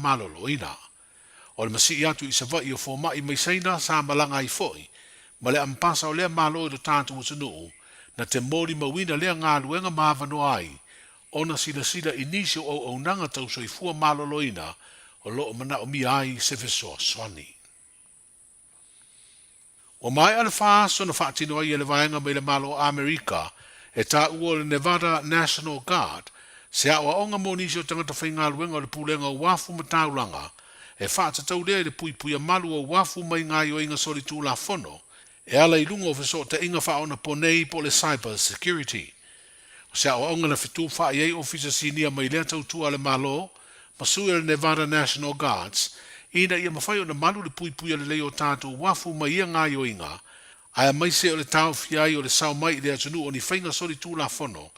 maloloina. O le masii atu i Savaii o fomai mai Saina sa malaga ai foi ma le ampasa o lea Malo i lo tatou atunuu na te molimauina lea galuega ma avanoa ai ona silasila i nisi o auaunaga tau soifua maloloina o lo o manaomia ai se fesoasoani. Ua maea le 4 aso na faatino ai e le vaega mai le Malo o Amerika e taua o le Nevada National Guard se aoaoga mo nisi o tagata faigaluega o le Pulega o Uafu ma Taulaga e faatatau lea i le puipuia malu o uafu mai gaoioiga solitulafono e ala i luga o fesootaiga faaonaponei po o le cyber security. O se aoaoga na fetufaai ai ofisa sinia mai lea tautua a le Malo ma sui o le Nevada National Guards ina ia mafai ona malu le puipuia lelei o tatou uafu mai ia gaoioiga, aemaise o le taofia ai o le sao mai i le atunuu o ni faiga solitulafono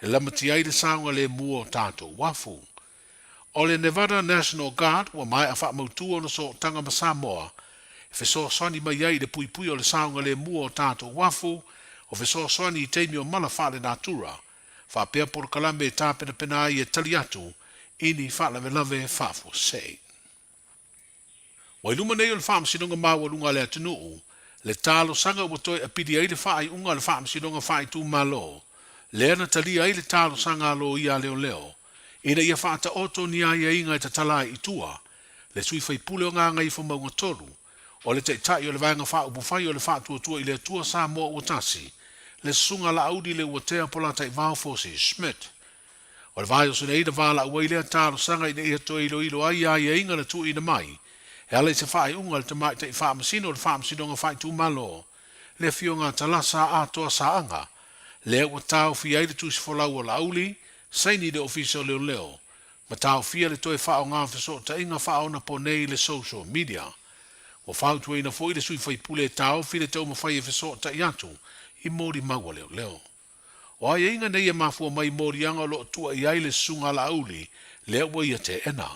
e lamatia ai le saogalemu o tatou uafu. O le Nevada National Guard ua maea faamautu ona sootaga ma Samoa e fesoasoani mai ai i le puipuia o le saogalemu o tatou uafu, o fesoasoani i taimi o mala faalenatura, faapea polokalame e tapenapena ai e tali atu i ni faalavelave faafuasei. Ua i luma nei o le Faamasinoga Maualuga a le atunuu le talosaga ua toe apili ai le faaiuga a le Faamasinoga Faaitumalo lea na talia ai le talosaga a loia a leoleo ina ia faataoto ni aiaiga e tatala ai i tua le sui faipule o Gagaifomauga 3, o le Taitai o le Vaega Faaupufai o le Faatuatua i le Atua Samoa Ua Tasi, le Susuga Laauli Leuatea Polataivao Fosi Schmidt. O le vaiaso nei na valaau ai lea talosaga ina ia toe iloilo ai aiaiga na tuuina mai e ala i se faaiuga a le Tamaitai Faamasino o le Faamasinoga Faaitumalo, le Afioga a Talasa Atoa Saaga, lea ua taofia ai le tusifolau o Laauli, saini i le Ofisa o Leoleo, ma taofia le toe faaaoga o fesootaiga faaonaponei le social media. Ua fautuaina foi le sui faipule e taofi le taumafai e fesootai atu i molimau a leoleo. O aiaiga nei e mafua mai i moliaga o lo o tua i ai le Susuga a Laauli lea ua ia teena.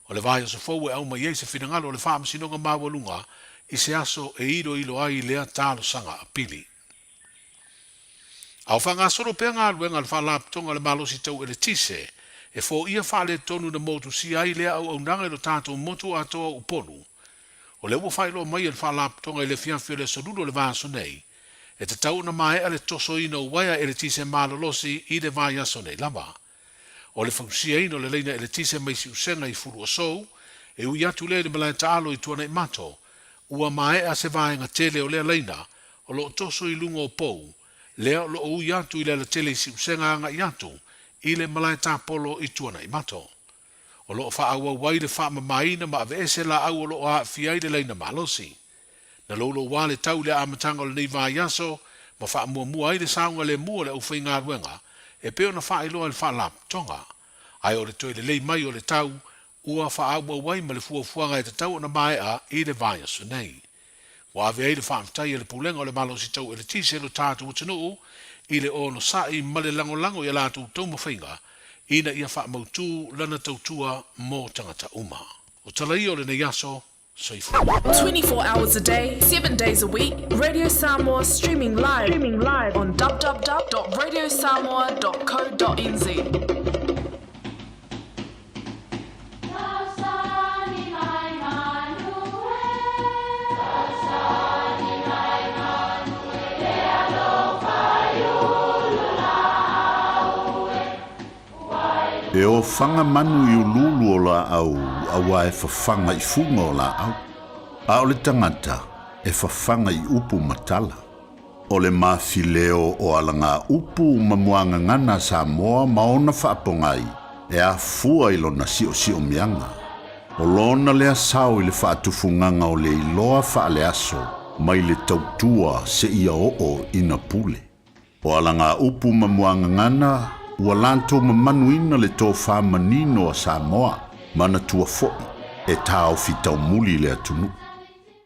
O le vaiaso fou e aumai ai se finagalo o le Faamasinoga Maualuga i se aso e iloilo ai lea talosaga apili. A o faagasolo pea galuega a le Faalapotopotoga o le Malosi Tau Eletise e foia faaletonu na motusia ai lea auaunaga i lo tatou motu atoa o Upolu, o lea ua faailoa mai e le Faalapotopotoga i le afiafi o le aso Lula o le vaiaso nei, e tatau ona maea le tosoina o uaea eletise malolosi i le vaiaso nei lava. O le fausiaina o le laina eletise mai Siusega i Fuluasou, e ui atu lea i le malae taalo i Tuanaimato, ua maea se vaega tele o lea laina o lo o toso i luga o pou, lea o lo o ui atu i le alatele i Siusega agai atu i le malae tapolo i Tuanaimato. O lo o faaauau ai le faamamaina ma aveese laau o lo o aafia ai le laina malosi. Na louloua le tau i le amataga o lenei vaiaso ma faamuamua ai le saogalemu o le aufaigaluega e pei ona faailoa e le Faalapotopotoga. Ae o le toe lelei mai o le tau ua faaauau ai ma le fuafuaga e tatau ona maea i le vaiaso nei. Ua ave ai le faafetai a le Pulega o le Malosi Tau Eletise lo tatou atunuu i le onosai ma le lagolago i a latou taumafaiga ina ia faamautu lana tautua mo tagata uma. O tala ia o lenei aso, soifua. 24 hours a day, 7 days a week, Radio Samoa streaming live, streaming live on www.radiosamoa.co.nz. E ofaga manu i uluulu o laau auā e fafaga i fuga o laau, a o le tagata e fafaga i upu ma tala. O le mafileo o alagaupu ma muagagana a Samoa ma ona faapogai e afua i lona siosiomiaga. O lona lea sao i le faatufugaga o le iloa faaleaso mai le tautua seia oo ina pule. O alagaupu ma muagagana ua latou mamanuina le tofa manino a Samoa, manatua foi e taofi taumuli le atunuu.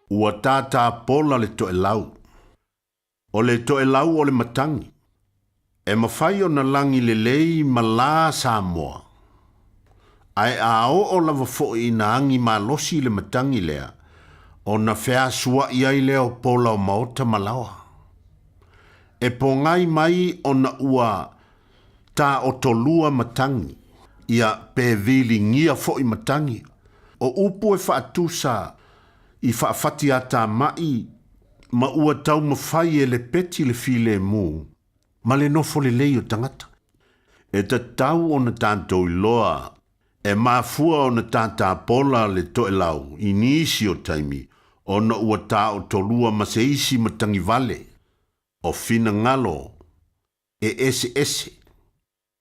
Ua tātā pola le toelau. O le toelau o le matagi. E mafai ona lagi lelei ma lā Samoa. Ae a oo lava foi ina agi malosi le matagi lea, ona feasua'i ai lea o pola o maota ma laoa. E pogai mai ona ua taotolua matagi, ia pe viligia foi matagi. O upu e faatusa i faafatiatamai ma ua taumafai e lepeti le filemu ma le nofo lelei o tagata. E tatau ona tatou iloa e mafua ona tatapola le toelau i nisi o taimi ona ua taotolua ma se isi matagivale o finagalo e eseese.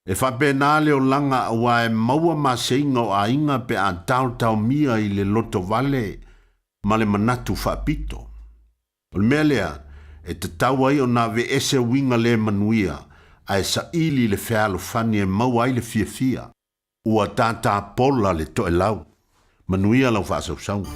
E faapena le olaga aua e maua maseiga o aiga pe a taotaomia i le lotovale ma le manatu faapito. O le mea lea e tatau ai ona aveese uiga le manuia ae saili le fealofani e maua ai le fiafia. Ua tatapola le toelau. Manuia lau faasausauga.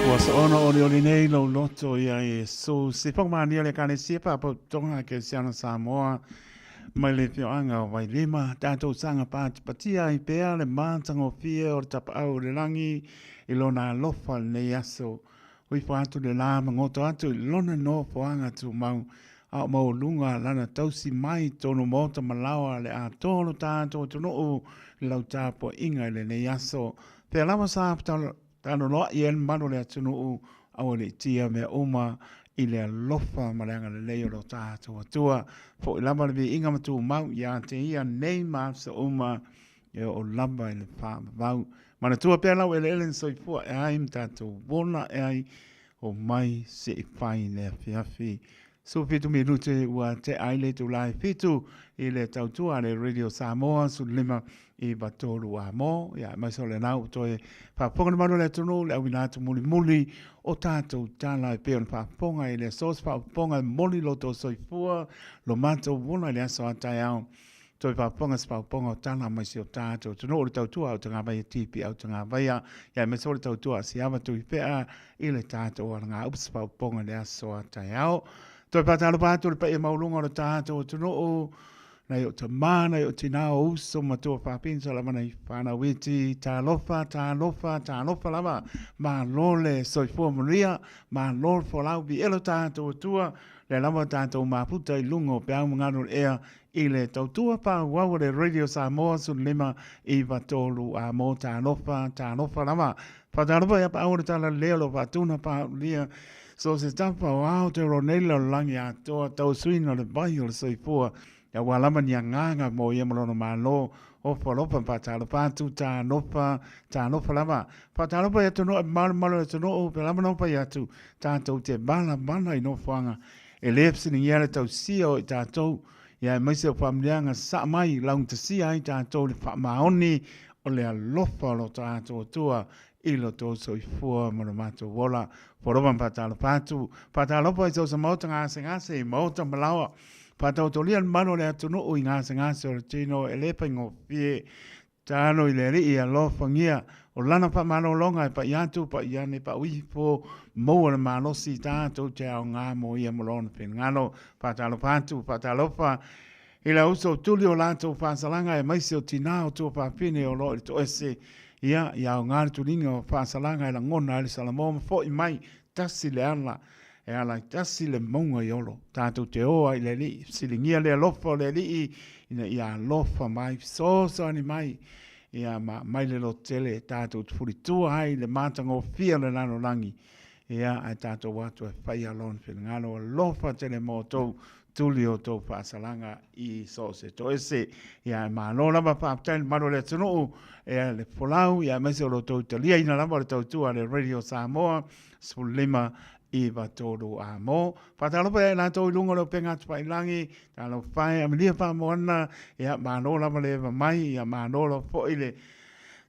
Ua soona olioli nei lou loto ia Iesu. Se whakamania le Ekalesia Faapotopotoga Kerisiano Samoa mai le afioaga o Vailima, tatou saga patipatia ai pea le matagofie o le tapaau o le lagi i lona alofa lenei aso. Uifo atu le la ma goto atu i lona nofoaga tumau. A o maualuga lana tausi mai i totonu o maota ma laoa le atoa o lo tatou atunuu i lau tapuaiga i lenei aso. Pea lava sa taloloai ai le mamalu o le atunuu, aua le itia mea uma i le alofa ma le agalelei o lo tatou Atua. Foi lava le viiga ma tumau ia te ia nei ma aso uma e oo lava i le faavavau. Manatua pea lau eleele na soifua e ai ma tatou ola e ai, o mai se i fai le afiafi. 17 minute ua tea ai le itula e 7 i le tautua a le Radio Samoa 15 i 3 a mo. Ia, aemaise o lena ua toe faafofoga le mamalu o le atunuu i le auina atu mulimuli o tatou tala e pei ona faafofoga i le aso se faafofoga e momoli lo outou soifua, lo matou ola i le aso a taeao. Toe faafofoga se faafofoga o tala mai si o tatou atunuu i le tautua a Utagavaia TP Autagavaia, ia aemaise foi le tautua a Siava Tuifea i le tatou alagaupu se faafofoga i le aso a taeao. Toe faatalofa atu i le paia maualuga o le tatou atunuu, nai o tama, nai o tina, o uso ma tua faapito lava nai fanau iti, talofa, talofa, talofa lava, malo le soifua manuia, malo le folau, viia lo tatou Atua, lea lava tatou mafuta i luga o peau ma galu o le ea i le tautua faaauau a le Radio Samoa 15 93 a mo talofa, talofa lava. Faatalofa ia paau o le tala lelei o lo o faatuna paaulia so o se tafa o ao te olo nei le lalolagi atoa tausuina o le vai o le soifua aua lava ni agaga mo ia ma lona Malo ofo alofa ma faatalofa atu talofa, talofa lava. Faatalofa i atunuu e mamalo o le atunuu pe lava na fai atu tatou te valavala i nofoaga e le fesiligia le tausia o i tatou, ia aemaise o faamanuiaga sasaa mai laugatasia ai tatou i le faamaoni o le alofa o lo tatou Atua i lo outou soifua ma lo matou ola. Folova ma faatalofa atu, faatalofa i so o se maota gasegase i maota ma laoa, faataotolia le mamalu o le atunuu i gasegase o le tino e le faigofie. Tatalo i le Alii e alofagia o Lana faamalologa e pai atu, pai ane, pau ifo, maua le malosi tatou te aoga mo Ia ma Lona finagalo. Faatalofa atu, faatalofa i le uso tuli o latou faasalaga aemaise o tina o tuafafine o lo o i le toese. Ia, ia aoga le tuliga o faasalaga e lagona ai le Salamo ma foi mai, tasi le ala E ala ai tasi le mauga i Olo, tatou te o ai i le Alii, fesiligia le alofa o le Alii ina ia alofa mai, fesoasoani mai, ia ma aumai le lototele tatou te fulitua ai i le matagofie o le lalolagi, ia ae tatou o atu e faia Lona finagalo. Alofa tele mo outou, tuli outou faasalaga i so o se toese. Ia ae malo lava, faafetai i le mamalu o le atunuu, ia le folau, ia aemaise o lo outou taliaina lava o le tautua a le Radio Samoa, 15 9 3 a mo. Faatalofa ia i latou i luga o le upega atu-failangi, talofa e, amelia faamoana, ia malo lava le eva mai, ia malo lava foi le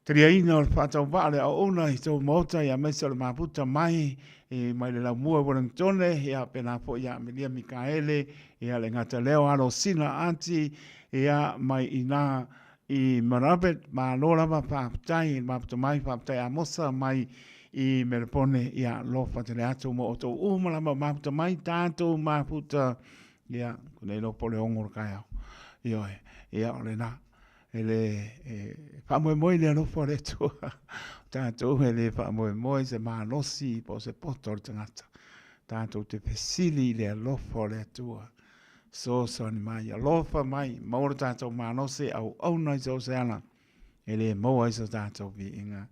taliaina o le faatauvaa le auauna i tou maota, ia aemaise o le mafuta mai i mai le laumua i Wellingtone, ia pēlā foi ia Amelia Mikaele, ia le Gataleo Alosina Ati, ia mai i ina i Murrumbidgee, malo lava faafetai i le mafuta mai, faafetai Amosa mai i Melepone, ia alofa tele atu mo outou uma lava o mafuta mai, tatou mafuta, ia, ko nei iloa po o le 6 o le taeao. Ioe, ia o lena, e le e faamoemoe i le alofa o le Atua. O tatou e le faamoemoe i se malosi po o se poto o le tagata. Tatou te fesili i le alofa o le Atua. Fesoasoani mai, alofa mai, maua lo tatou malosi e auauna i so o se ala e le maua ai so tatou viiga,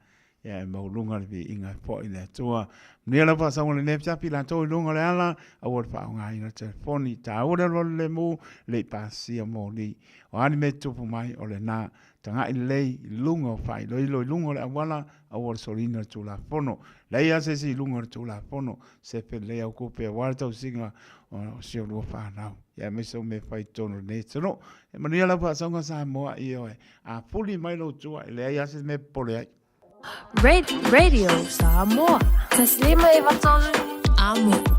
ia e maualuga le viiga e fo'i i le Atua. Manuia lau faasauga i lenei afiafi, latou i luga o le ala, aua le faaaogaina le telefoni, taua le alualu lemu, le i pasia moli. O a ni mea e tutupu mai, o lena, tagai lelei i luga o faailoilo i luga o le auala, aua le soliina le Tulafono. Leai lava se isi i luga o le Tulafono, sefe lelei au tupe aua le tausiga o si olua fanau, ia aemaise o mea e fai i totonu o lenei atunuu. E manuia lau faasauga Samoa, ioe. A fuli mai lou tua, e leai lava se mea e popole ai. Radio Samoa. Taslima 93 Amo.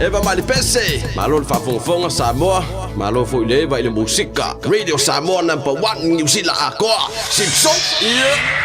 Eva mai le pese. Malo le faafogafoga Samoa, malo foi le Eva i le musika. Radio Samoa number one Niu Sila atoa. Simpson, yeah.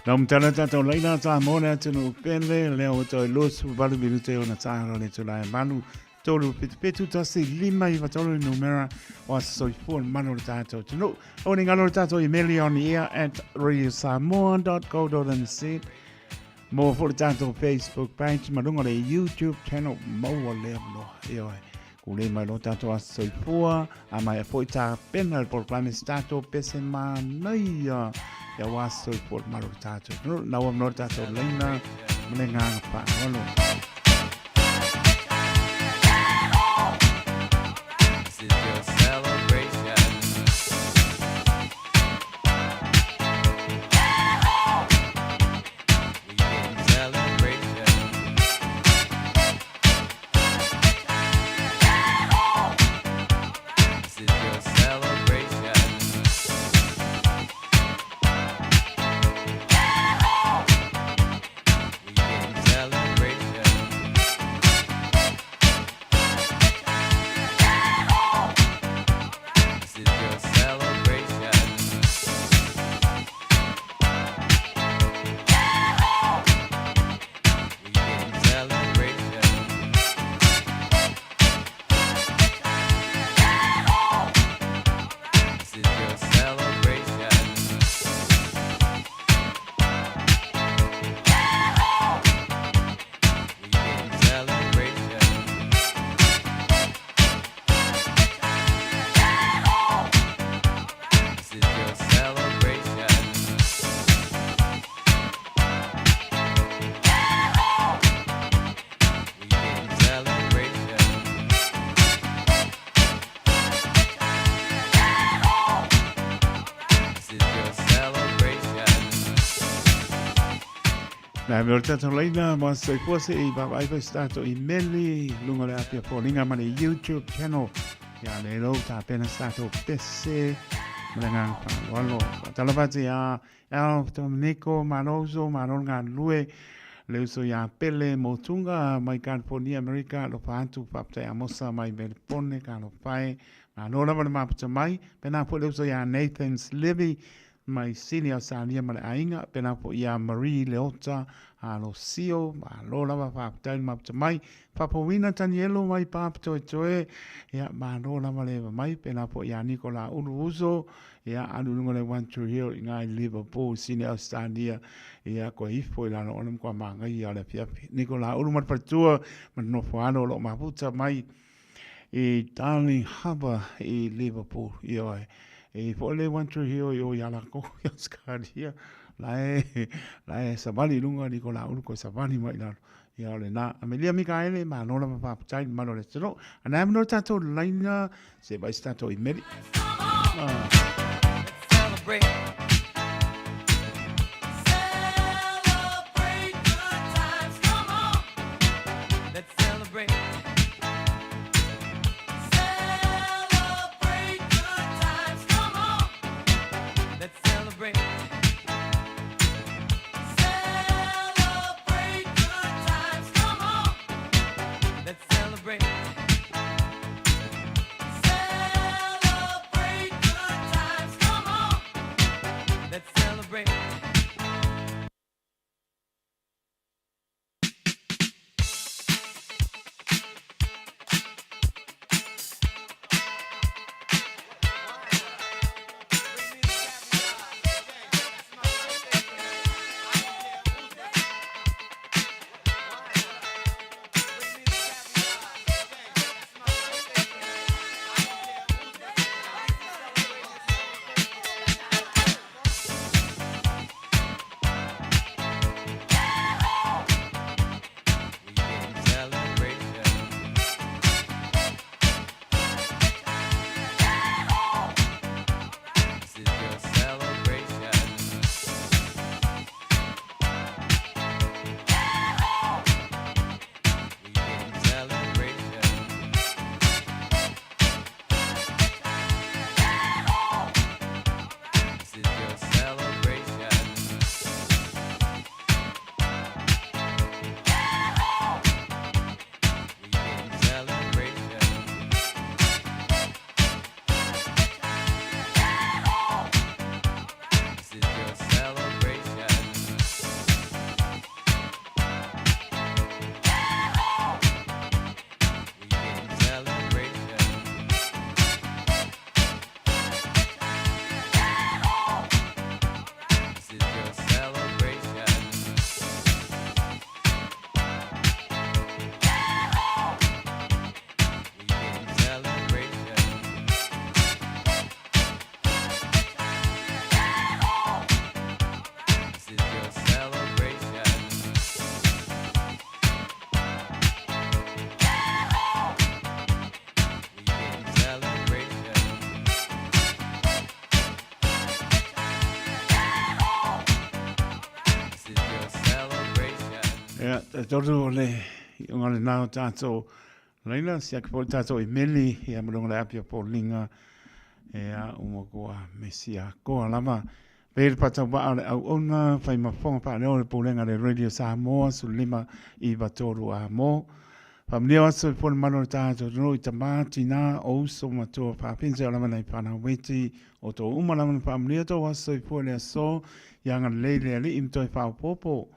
Nau matala tātou laina tā mōna atu pele lea o toi losu valu minute ona tāhara le tū lai malu tolu petu petu tasi lima iwa tolu numera o asa soifua le mana o le tātou atunuu. O ni ngalo le tātou email on the air at radiosamoa.co.nz mo fo le tātou Facebook page ma lunga le YouTube channel maua lea loa. E oe. Kulei mai lo tatou aso soifua, a maea foi tapena le polokalame se tatou pese manaia ia ua aso soifua le malo le tatou atunuu. Na ua manoa le tatou laina ma le agaga faaaloalo. This is your celebration. Weekend celebration. This is your celebration. Weekend celebration. This is your celebration. Weekend celebration. This is your celebration. Weekend celebration. This is your celebration. Weekend celebration. This is your celebration. Na me o le tatou laina mo aso soifua se i vaavaai foi se tatou imeli luga o le Apia Foliga ma le YouTube channel. Ia le lou tapena se tatou pese ma le agaga faaaloalo. Faatalofa atu ia Alf Domenico Malozo, malo le galulue, le uso ia Pele Motunga mai California, Amerika, alofa atu, faafetai Amosa mai Melipone, talofa e, malo lava le mafuta mai, pena foi le uso ia Nathan Slevy mai Sini Australia ma le aiga, pena foi ia Marie Leota Alosio, malo lava faafetai le mafuta mai, Faapouina Tanielo mai Papatoetoe, ia malo lava le eva mai, pena foi ia Nicola Uluuso, Ia, alu i luga o le One Tree Hill i ina i Liverpool, Sydney, Ausetalia, ia, koe ifo i lalo ona matua manaia o le afiafi. Nicola Ulu ma le faletua ma le nofo alo o lo o mafuta mai i Darling Harbour i Liverpool. Ioe, e i foi le One Tree Hill i o ia lakou i Ausetalia, la e, la e savali i luga Nicola Ulu koe savali mai i lalo. Ia, o lena. Amelia Mikaele, malo lava faafetai i le mamalu o le atunuu. A na avanoa le tatou laina, se vaai se tatou imeli. Ah. Celebrate. Celebrate good times, come on. Let's celebrate. Celebrate good times, come on. Let's celebrate. Celebrate good times, come on. Let's celebrate. Celebrate good times, come on. Ia, talitonu o le iuga lena o tatou laina, siaki foi le tatou imeli, ia ma luga o le api o Poliga, ia, uma kua mesi akoa lava. Pei le faatauvaa o le auauna, fai ma fofoga faaleo o le Pulega a le Radio Samoa, 15 9 3 a mo. Faamanuia o aso i fua le malu o le tatou atunuu i tama, tina, o uso, matua, faafina seia lava nai fanau weti o tou uma lava na faamanuia tou aso soifua i le aso ia agalelei le Alii ma toe faaopoopo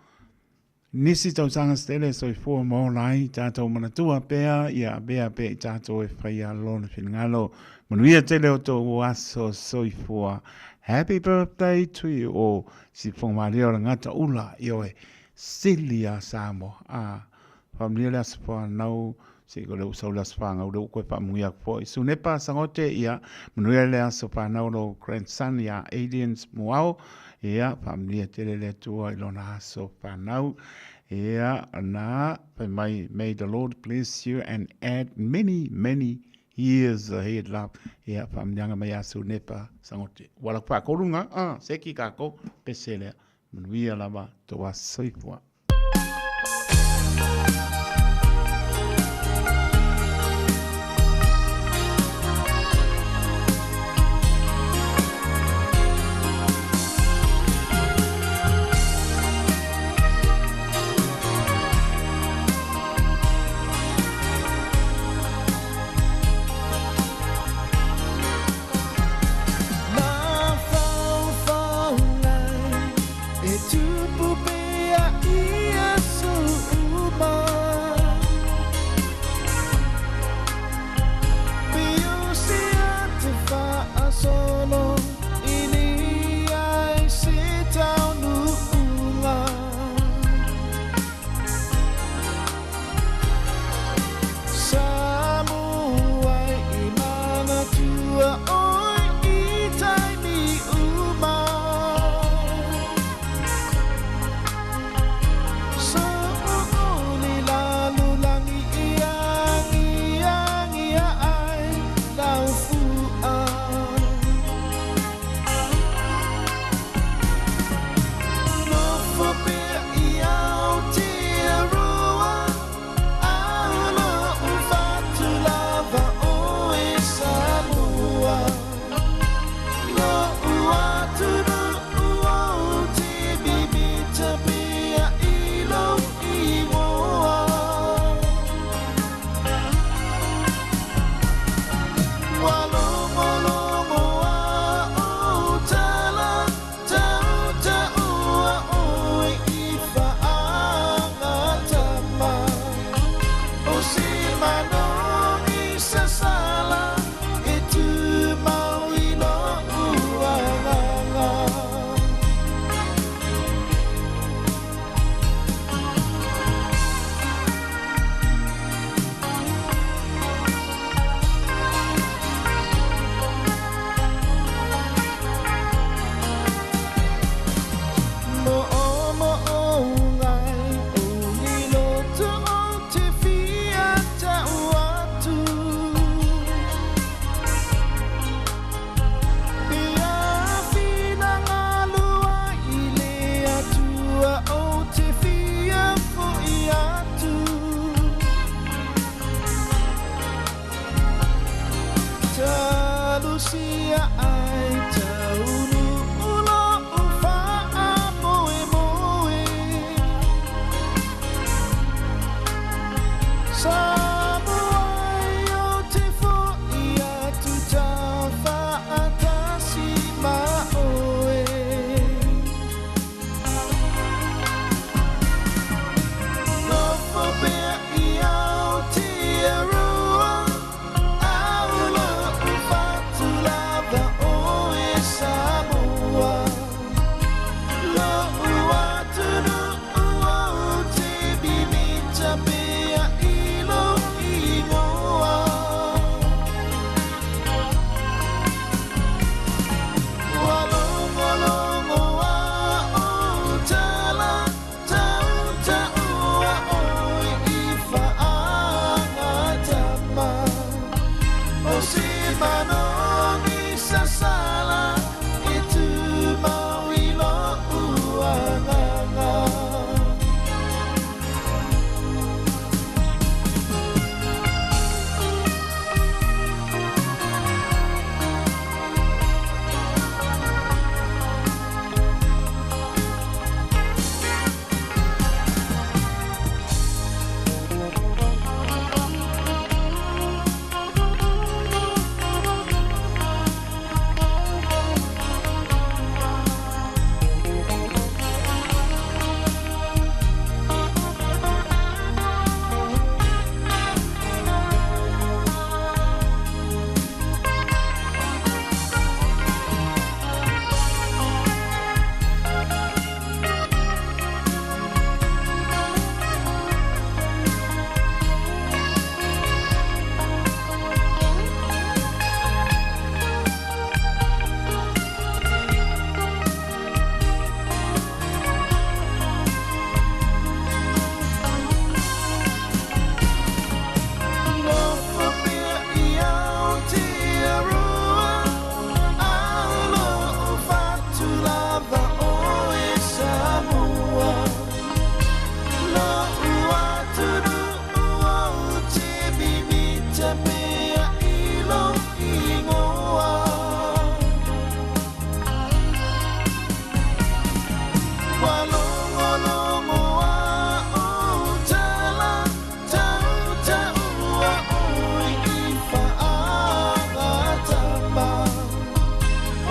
nisi tausaga se tele e soifua ma ola ai tatou manatua pea ia avea pea i tatou e faia Lona finagalo. Manuia tele o tou aso soifua. Happy birthday to you all. Sifofoga malie o le gata ula ioe sili a Samoa. Ah. Faamanuia le aso fanau, se o lea ua sau le aso fanau, lea ua toe faamanuia atu foi. Sunepa Sagote, ia, manuia le aso fanau o lou grandson ia Aliens Muao, ia, faamanuia tele le Atua i lona aso fanau. Ia, na, fai mai, may the Lord bless you and add many, many years ahead love. Ia, faamanuiaga mai ia Sunepa Sagote. Ua alu atu faatolu na, ah, seki tatou, pese lea. Manuia lava tou aso soifua.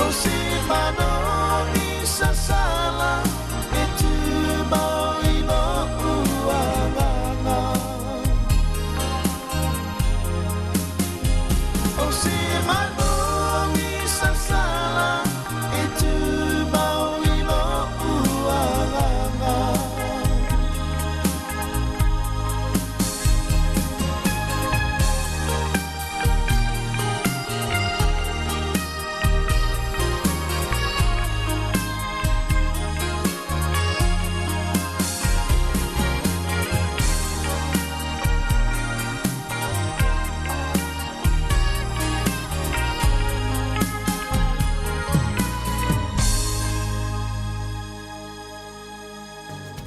O se mano i sasala e tumau i lo'u agaga. O se mano i sasala e tumau i lo'u agaga.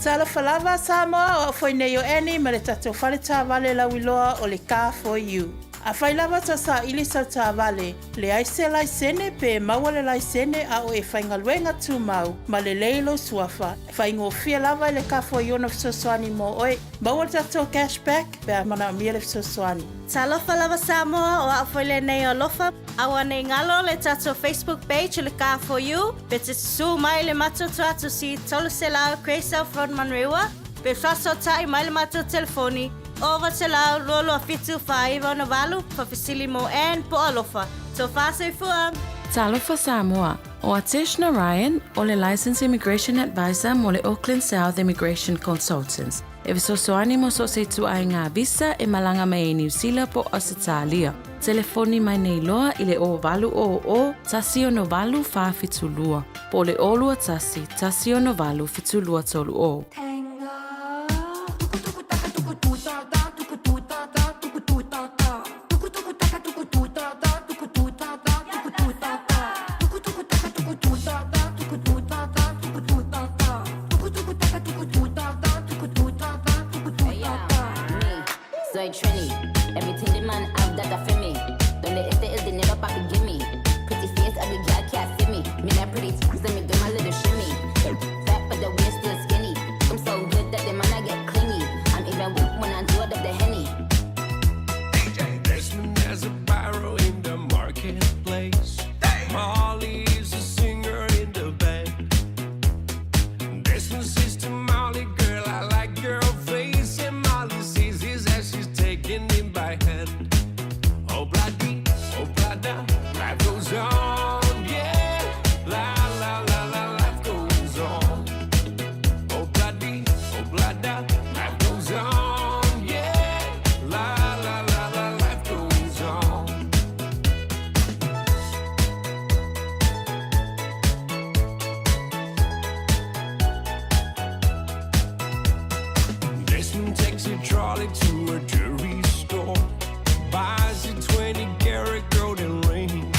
Talofa lava Samoa, o au foi nei o Annie ma le tatou fale taavale lauiloa o le Car For You. Afai lava tau saili sau taavale, leai se laisene pe maua le laisene a o e faigaluega tumau ma lelei lou suafa, faigofie lava i le Car For You ona fesoasoani mo oe. Maua le tatou cash back pe a manaomia le fesoasoani. Talofa lava Samoa, o au foi lenei o Alofa. Aua nei galo le tatou Facebook page o le Car For You, pe te susu mai le matou tuatusi 300 Grey South Road Manurewa, pe faasootai mai le matou telefoni 0900 227 498, faafesili mo Ann po o Alofa. Tofa soifua! Talofa Samoa, o Atesh Narayan o le Licensed Immigration Advisor mo le Auckland South Immigration Consultants. E fesoasoani mo so o se ituaiga visa e malaga mai ai Niu Sila po o Ausetalia. Telefoni mai nei loa i le 0800 168 472 po o le 021 168 7230. Desmond has a barrow in the marketplace. Molly is a singer in the band. Desmond says to Molly, girl, I like your face. And Molly sees his as she's taking him by hand. Oh, bloody, oh, blada, life goes on, yeah. La, la, la, la, life goes on. Oh, bloody, oh, blada, life goes on, yeah. La, la, la, la, life goes on. Desmond takes a trolley to a jewelry store, buys a 20 karat golden ring,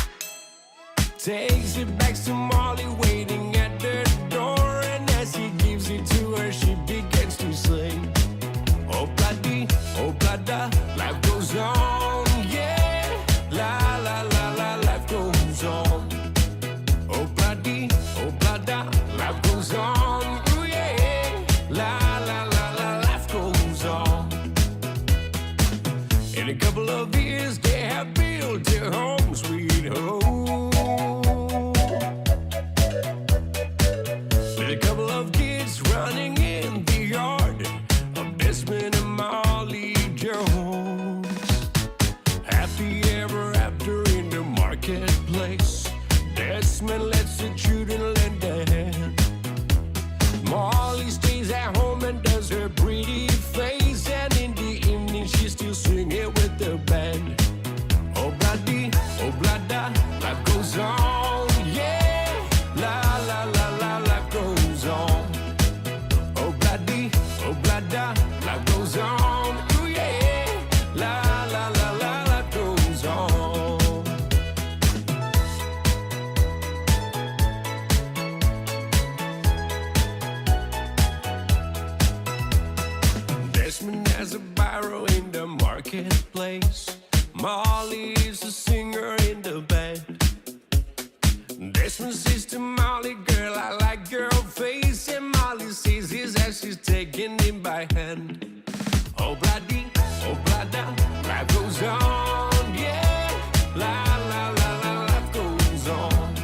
takes it back to Molly waiting at the door, and as he gives it to her, she begins to sing. Oh, bloody, oh, blada, life goes on, yeah. La, la, la, la, life goes on. Oh, bloody, oh, blada, life goes on, ooh, yeah. La, la, la, la, life goes on. In a couple of years, they have built their home, sweet home. With a couple of kids running in the yard of Desmond and Molly Jones. Happy ever after in the marketplace. Desmond lets the children lend a hand. Molly stays at home and does her pretty face. And in the evening, she's still singing with the band. Oh, bloody, oh, blada, life goes on, yeah. La, la, la, la, life goes on. Oh, bloody, oh, blada, life goes on, ooh, yeah. La, la, la, la, life goes on. Desmond has a barrow in the marketplace. Molly is a singer in the band. Desmond says to Molly, girl, I like your face. And Molly sees his as she's taking him by hand. Oh, bloody, oh, blada, life goes on, yeah. La, la, la, la, life goes on.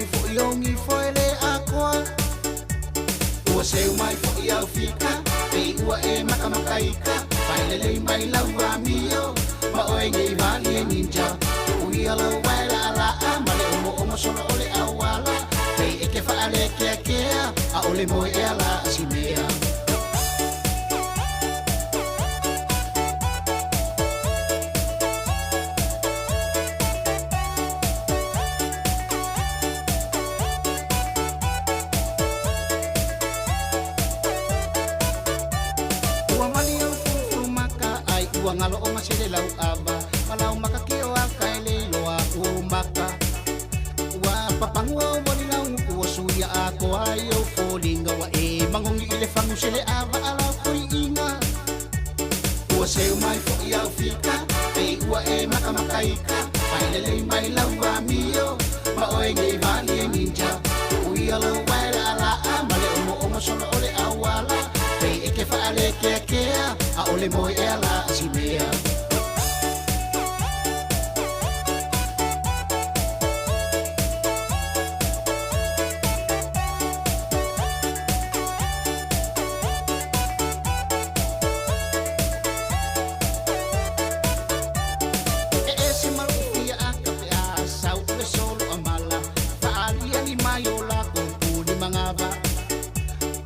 mai foʻi ou gifo e lē atoa. Ua seu mai foʻi au fika pei ua e makamakaika faelelei mai lau amio ma oe nei vali e ninja. Uia lou vae laalaa ma le omoomo solo o le auala pei e ke faalekeakea aʻole moe ea la simea. Ua mali au fulufulu maka ai ua ngalo o masele lau ava malau maka ke o aka e le iloa ua maka. Ua papangua o moli lau nguku o suia a koa i au foliga ua e mangongi i le fagu sele ava a lau koiiga. Ua seu mai foʻi au fika pei ua e makamakaika faelelei mai lau amio ma oe nei vali e ninja. Uia lou vae laalaa ma le omoomo solo o le auala pei e ke faalekeakea aʻole moe ea la simea. E ese ma loʻu fia aka pe a sau o le solo a mala faaliali mai o lakou puni magava.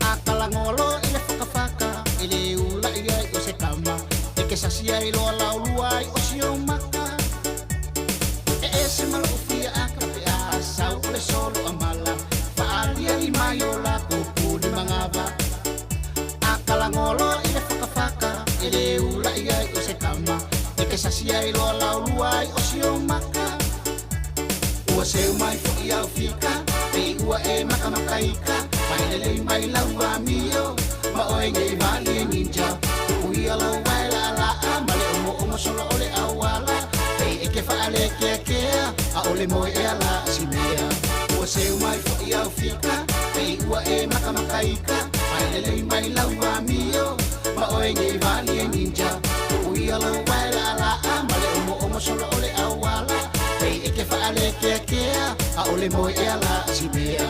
A kalagolo i le fakafaka e le ulaʻi ai o se kama e ke sasi ai loa laulua ai o si ou maka. E ese ma loʻu fia aka pe a sau o le solo a mala faaliali mai o lakou puni magava. A kalagolo i le fakafaka e le ulaʻi ai o se kama e ke sasi ai loa laulua ai o si ou maka. Ua seu mai foʻi au fika pei ua e makamakaika faelelei mai lau amio ma oe nei vali e ninja. Uia lou vae laalaa ma le omoomo solo o le auala pei e ke faalekeakea aʻole moe ea la simea. Ua seu mai foʻi au fika pei ua e makamakaika faelelei mai lau amio ma oe nei vali e ninja. Uia lou vae laalaa ma le omoomo solo o le auala pei e ke faalekeakea aʻole moe ea la simea.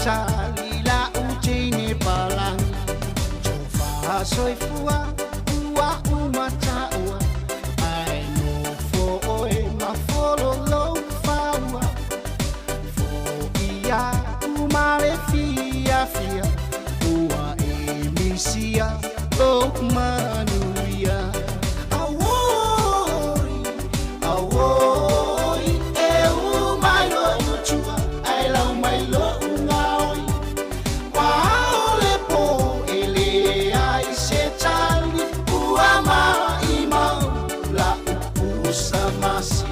tali la'u teine palagi Tofa soifua ua uma ta'ua Ae nofo oe ma folo lou faua Fo'i a'u ma le fiafia Ua e misia lou manuia Auoi, auoi, e u mai lo'u tua Ae lau mai lo'u gaoi Ua ao le po e leai se tali Ua maʻimau la'u pusa masi.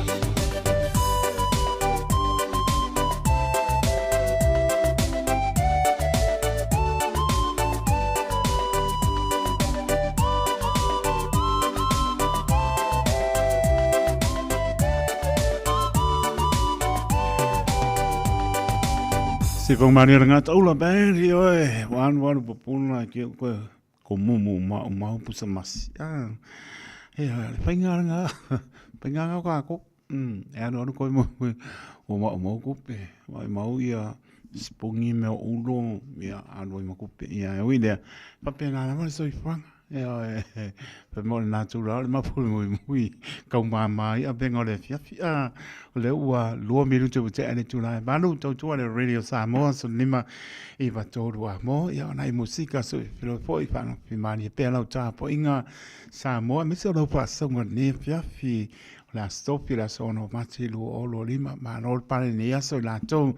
Se fong mani ranga taula band i oe wan wan pupuna ki ko ko mumu ma mau pusa masi. Ah. He le whainga ranga whainga ngā ka ko. E alu alu koe mo o ma o mau kupe. Wa mau ia spongi me o ulo ia alu ai ma kupe. Ia e ui lea. Papena lava le soifuaga. Ioe, fai mai o le natura o le mafuimuimui kau māmā i avega o le afiafi. A, o lea ua 2 minute ua tea i le itula e 8, tautua le Radio Samoa, 15 i 3 a mo, ia o nai musika so i whiro foi whaangapimalie pea lau tapuaiga Samoa, aemaise o lau faasauga i lenei afiafi, o le Aso Tofi, le Aso 6 o Mati 2025, malo le pale i lenei aso i latou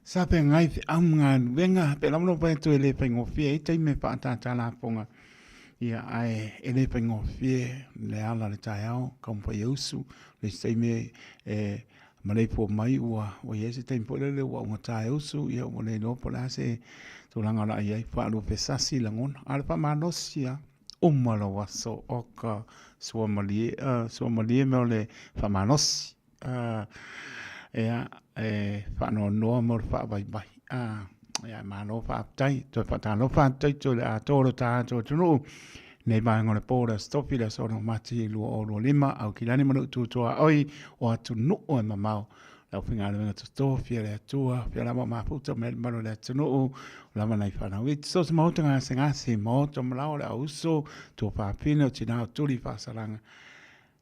Sa feagai feau ma galuega, pe lava lou atu e le faigofie ai taimi e faatātā lafoga. Ia, ae e le faigofie le ala le taeao, taumafai e usu, le isi taimi e maleifua mai ua ua i ai se taimi foi lele ua augata e usu, ia ua le iloa po o le a se tulaga o le a i ai, faaluafesasi lagona. A o le faamalosi lava, uma lou aso, oka, suamalie, suamalie mea o le faamalosi. Ia, e faanoanoa mo le faavaivai. Ia, malo faafetai. Toe faatalofa atu tatou i le atoa o lo tatou atunuu. Nei vaega o le po, le Aso Tofi, le Aso 6 Mati 2025, Aukilani ma Nuu Tutuaoi o atunuu e mamao. Le aufaigaluega totofi a le Atua, fia lava o mafuta mai le mamalu o le atunuu, o lava nai fanau iti, so o se maota gasegase, maota malao o le auuso, tuafafine o tina o tuli faasalaga.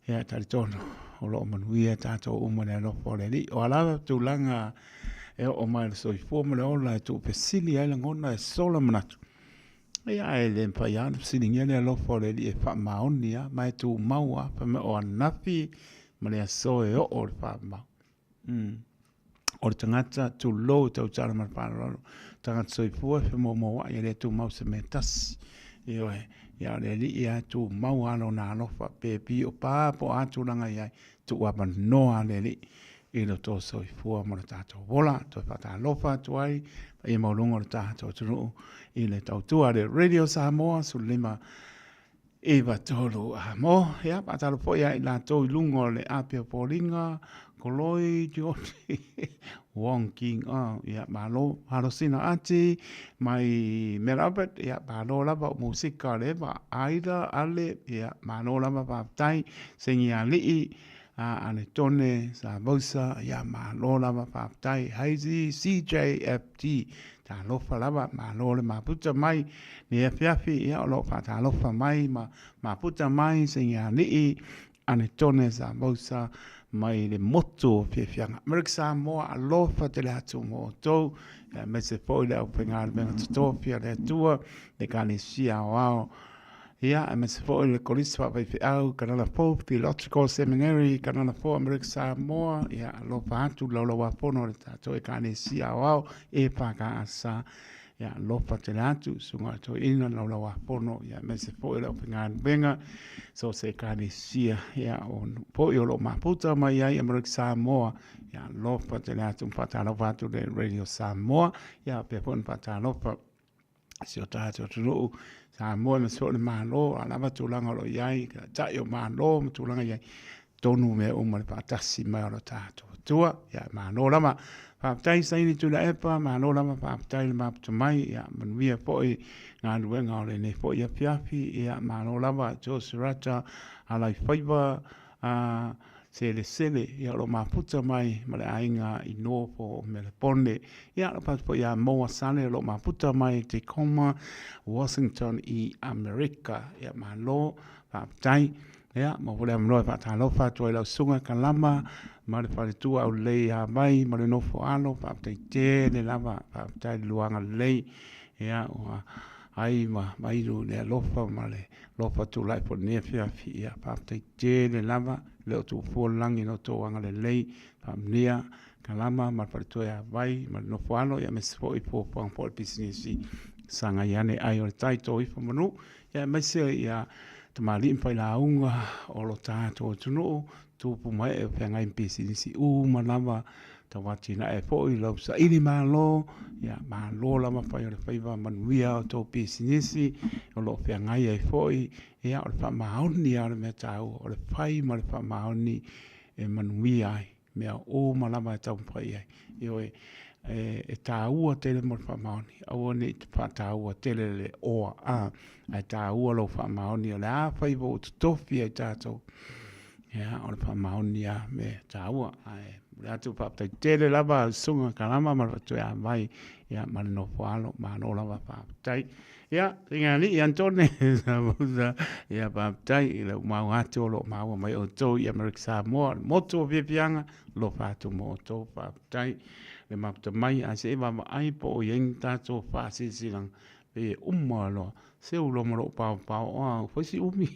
Ia, e talitonu, o lo o manuia tatou uma i le alofa o le Alii. O a lava tulaga e oo mai i le soifua ma le ola e tuufesili ai lagona e sola manatu, ia, e le mafai lava ona fesiligia le alofa o le Alii e faamaoni lava ma e tumau lava, fai mai o ananafi ma le aso e oo le faamau. O le tagata tulou e tautala ma le faaaloalo, tagata soifua e femoumouai e le tumau se mea e tasi. Ioe, ia o le Alii lava e tumau lava lona alofa, pe pio pa po o a tulaga i ai, tuuavanoa le Alii i lo outou soifua ma lo tatou ola. Toe faatalofa atu ai paia maualuga o le tatou atunuu i le tautua a le Radio Samoa 15 9, 3, a mo, ia, faatalofa foi ia i latou i luga o le ape o Foliga, Koloi, George, Wong King, oh, ia, malo, Alosina Ati, mai Mel Albert, ia, malo lava o musika o le Eva, Aida, Ale, ia, malo lava, faafetai, Sengi Alii, a Aletone, Savausa, ia, malo lava, faafetai, Hazy, CJFT, Talofa lava, malo le maputa mai nei afiafi, ia o lo o faatalofa mai ma maputa mai Seinealii, Anetone Samosa mai le motu o Fiafiaga. Amerika Samoa, alofa tele atu mo outou, ia aemaise foi le aufaigaluega totofi a le Atua, le Ekalesia Aoao, ia aemaise foi le Kolisi Faafaifeau, Kanala Fou Theological Seminary, Kanala Fou Amerika Samoa, ia alofa atu le laulauafono a le tatou Ekalesia Aoao EFKS, ia alofa tele atu susuga i le toeaina le laulauafono, ia aemaise foi le aufaigaluega so o se Ekalesia, ia o foi o lo o mafuta mai ai Amerika Samoa, ia alofa tele atu ma faatalofa atu le Radio Samoa, ia faapea foi ona faatalofa si o tatou atunuu Samoa ma si o le Malo, a lava tulaga o lo o i ai, taitai o Malo ma tulaga i ai, tonu mea uma le faatasi mai o lo tatou Atua. Ia, malo lava. Faafetai Saini Tuilaepa, malo lava faafetai le maputa mai, ia, manuia foi galuega o lenei foi afiafi, ia, malo lava Joe Serata, Alaifaiva, a, Selesele, ia, o lo o mafuta mai ma le aiga i North o Melepone. Ia, o lo o fai atu foi ia Moa Sale o lo o mafuta mai i Tacoma, Washington i Amerika. Ia, malo, faafetai. Ia, maua foi le avanoa e faatalofa atu ai i lau susuga Kalama ma le faletua aulelei ia Vai ma le nofo alo, faafetai tele lava, faafetai le luaga lelei. Ia, ua ai ma vailu i le alofa ma le alofa tulai foi i lenei afiafi. Ia, faafetai tele lava, e le o tuufua le lagi i lo outou agalelei, faamanuia Kalama ma le faletua ia Vai ma le nofo alo, ia aemaise foi fuafuaga foi a le pisinisi sagai ane ai o le tai to ifo manu, ia aemaise ia tamalii ma failauga o lo tatou atunuu, tupu ma ee o feagai ma pisinisi uma lava, tau atinae foi lau saili malo, ia malo lava fai o le faiva manuia o tou pisinisi o lo o feagai ai foi, ia o le faamaoni lava o le mea taua, o le fai ma le faamaoni e manuia ai mea uma lava e taumafai i ai. Ioe, e taua tele mo le faamaoni, aua ne i faataua tele le oa, a, ae taua lou faamaoni, o le a faiva ua totofi ai tatou, ia, o le faamaoni lava mea taua. Ae momoli atu le faafetai tele lava i Susuga Kalama ma le Fatuaiavai, ia, ma le nofo alo, malo lava faafetai. Ia, Faigalii Antone, ia faafetai i le mau atu o lo o maua mai outou i Amerika Samoa, le motu o fiafiaga, alofa atu mo outou, faafetai le mafuta mai, ae se i vaavaai po o i ai ni tatou faasilasilaga, pei e uma loa, seu loa ma lou paopao, ua fai si umi.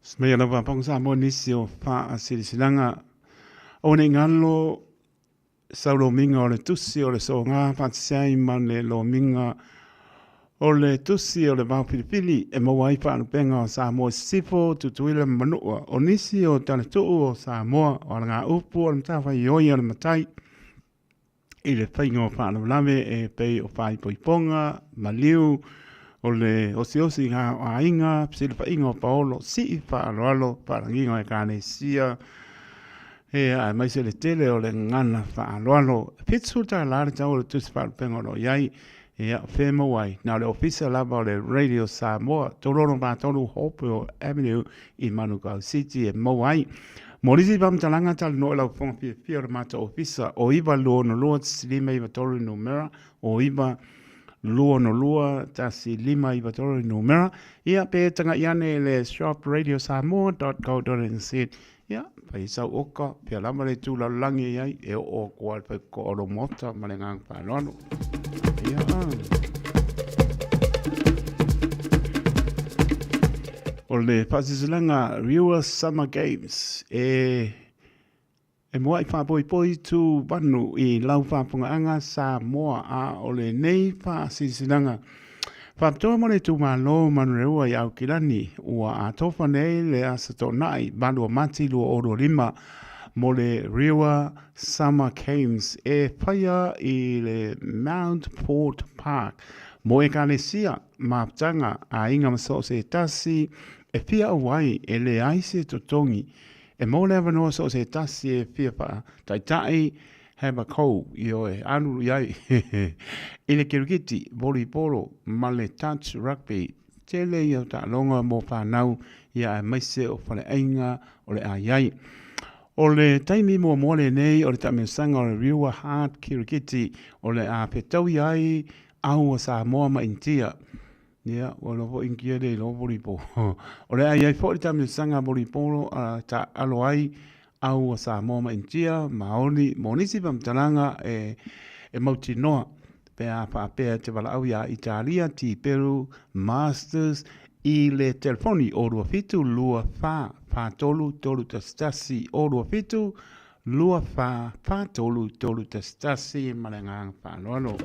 Smaia lava pong sa mo nisi o faasilasilaga o nei galo sau lomiga o le tusi o le soga faatasi ai ma le lomiga o le tusi o le vao filifili e maua ai faalupega o Samoa i Sisifo, Tutuila ma Manua. O nisi o talatuu o Samoa o alagaupu o le matafaioi a le matai i le faiga o faalavelave e pei o faaipoipoga, maliu, o le osiosiga o aiga, fesilafaiga o paolo, sii faaaloalo, faalagiga o ekalesia, Ia, aemaise le tele o le gagana faaaloalo. E $70 le tau o le tusi faalupega o lo o i ai. Ia, o fea e maua ai? Na o le ofisa lava o le Radio Samoa, 363 Hopewell Avenue i Manukau City e maua ai. Mo nisi faamatalaga, talanoa i lau fofoga fiafia o le matou ofisa o 962 1593 numera, o 962 1593 numera. Ia, pe tagai ane i le shopradiosamoa.co.nz Ia, fai sau oka, pea lava le itu lalolagi e i ai, e oo aku lava i le faikokoa o lou maota ma le agaga faaaloalo. Ia. O le faasilasilaga Riua Summer Games e e muai faapoipoi tu vanu i lau faafogaaga Samoa a o lenei faasilasilaga Faapitoa mo le itumalo Manureua i Aukilani, ua atofa nei le Aso Toonai 8 o Mati 2025 mo le Rewa Summer Games e whaia i le Mount Port Park mo Ekalesia, Mafutaga, Aiga ma so o se tasi e fia auai e leai se totogi e maua le avanoa so o se tasi e fia faataitai Have a go, ioe, alulu i ai i le kirikiti, volleyball ma le touch rugby. Tele ia o taaloga mo fanau ia aemaise o faleaiga o le a i ai. O le taimi muamua lenei o le taamilosaga o le Riua Hard Kirikiti o le a fetaui ai au a Samoa ma Initia. Ia, ua iloa foi Initia e le iloa volleyball. O le a i ai foi le taamilosaga volleyball a taaalo ai au a Samoa ma Initia, Maoni, mo nisi faamatalaga e, e mautinoa pe a faapea e te valaau iā Italia, Tiperu, Masters, i le telefoni o 27 24 43 311 o 27 24 43 311 ma le agaga faaaloalo.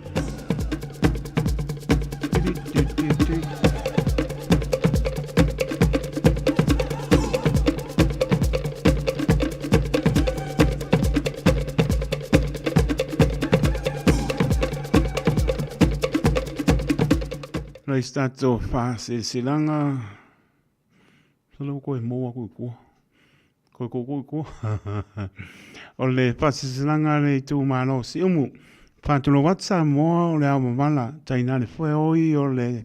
Rais tatou whasilasilaga. Sala ko e mō aku i kua. Koe koukou i kua. O le faasilasilaga a le itumalo o Siumu. Faatulou atu Samoa o le ao mavala, tainane foe oi o le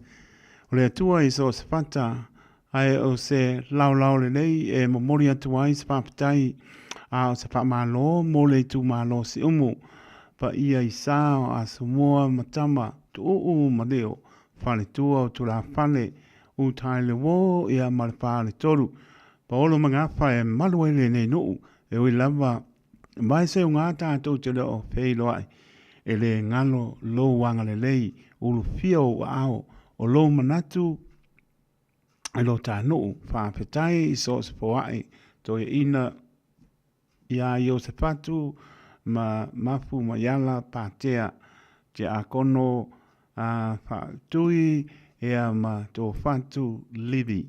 o le Atua i so o se fata, ae o se laolao lelei e momoli atu ai se faafetai a o se faamalo mo le itumalo o Siumu. Paia i sa o Asomua ma Tama, Tuuu ma Leo, Faletua o Tulafale, Uta i le uō ia ma le Faletolu. Paolo ma Gafa e malu ai lenei nuu, e ui lava mai se uga tatou te le o feiloai, e le galo lou agalelei, ulufia ou aao, o lou manatu i lo ta nuu, faafetai i so o se foai, toeaina iā Iosefatu ma Mafu ma Iala Patea, Tiakono a Faatui ea ma Tofatu Livi,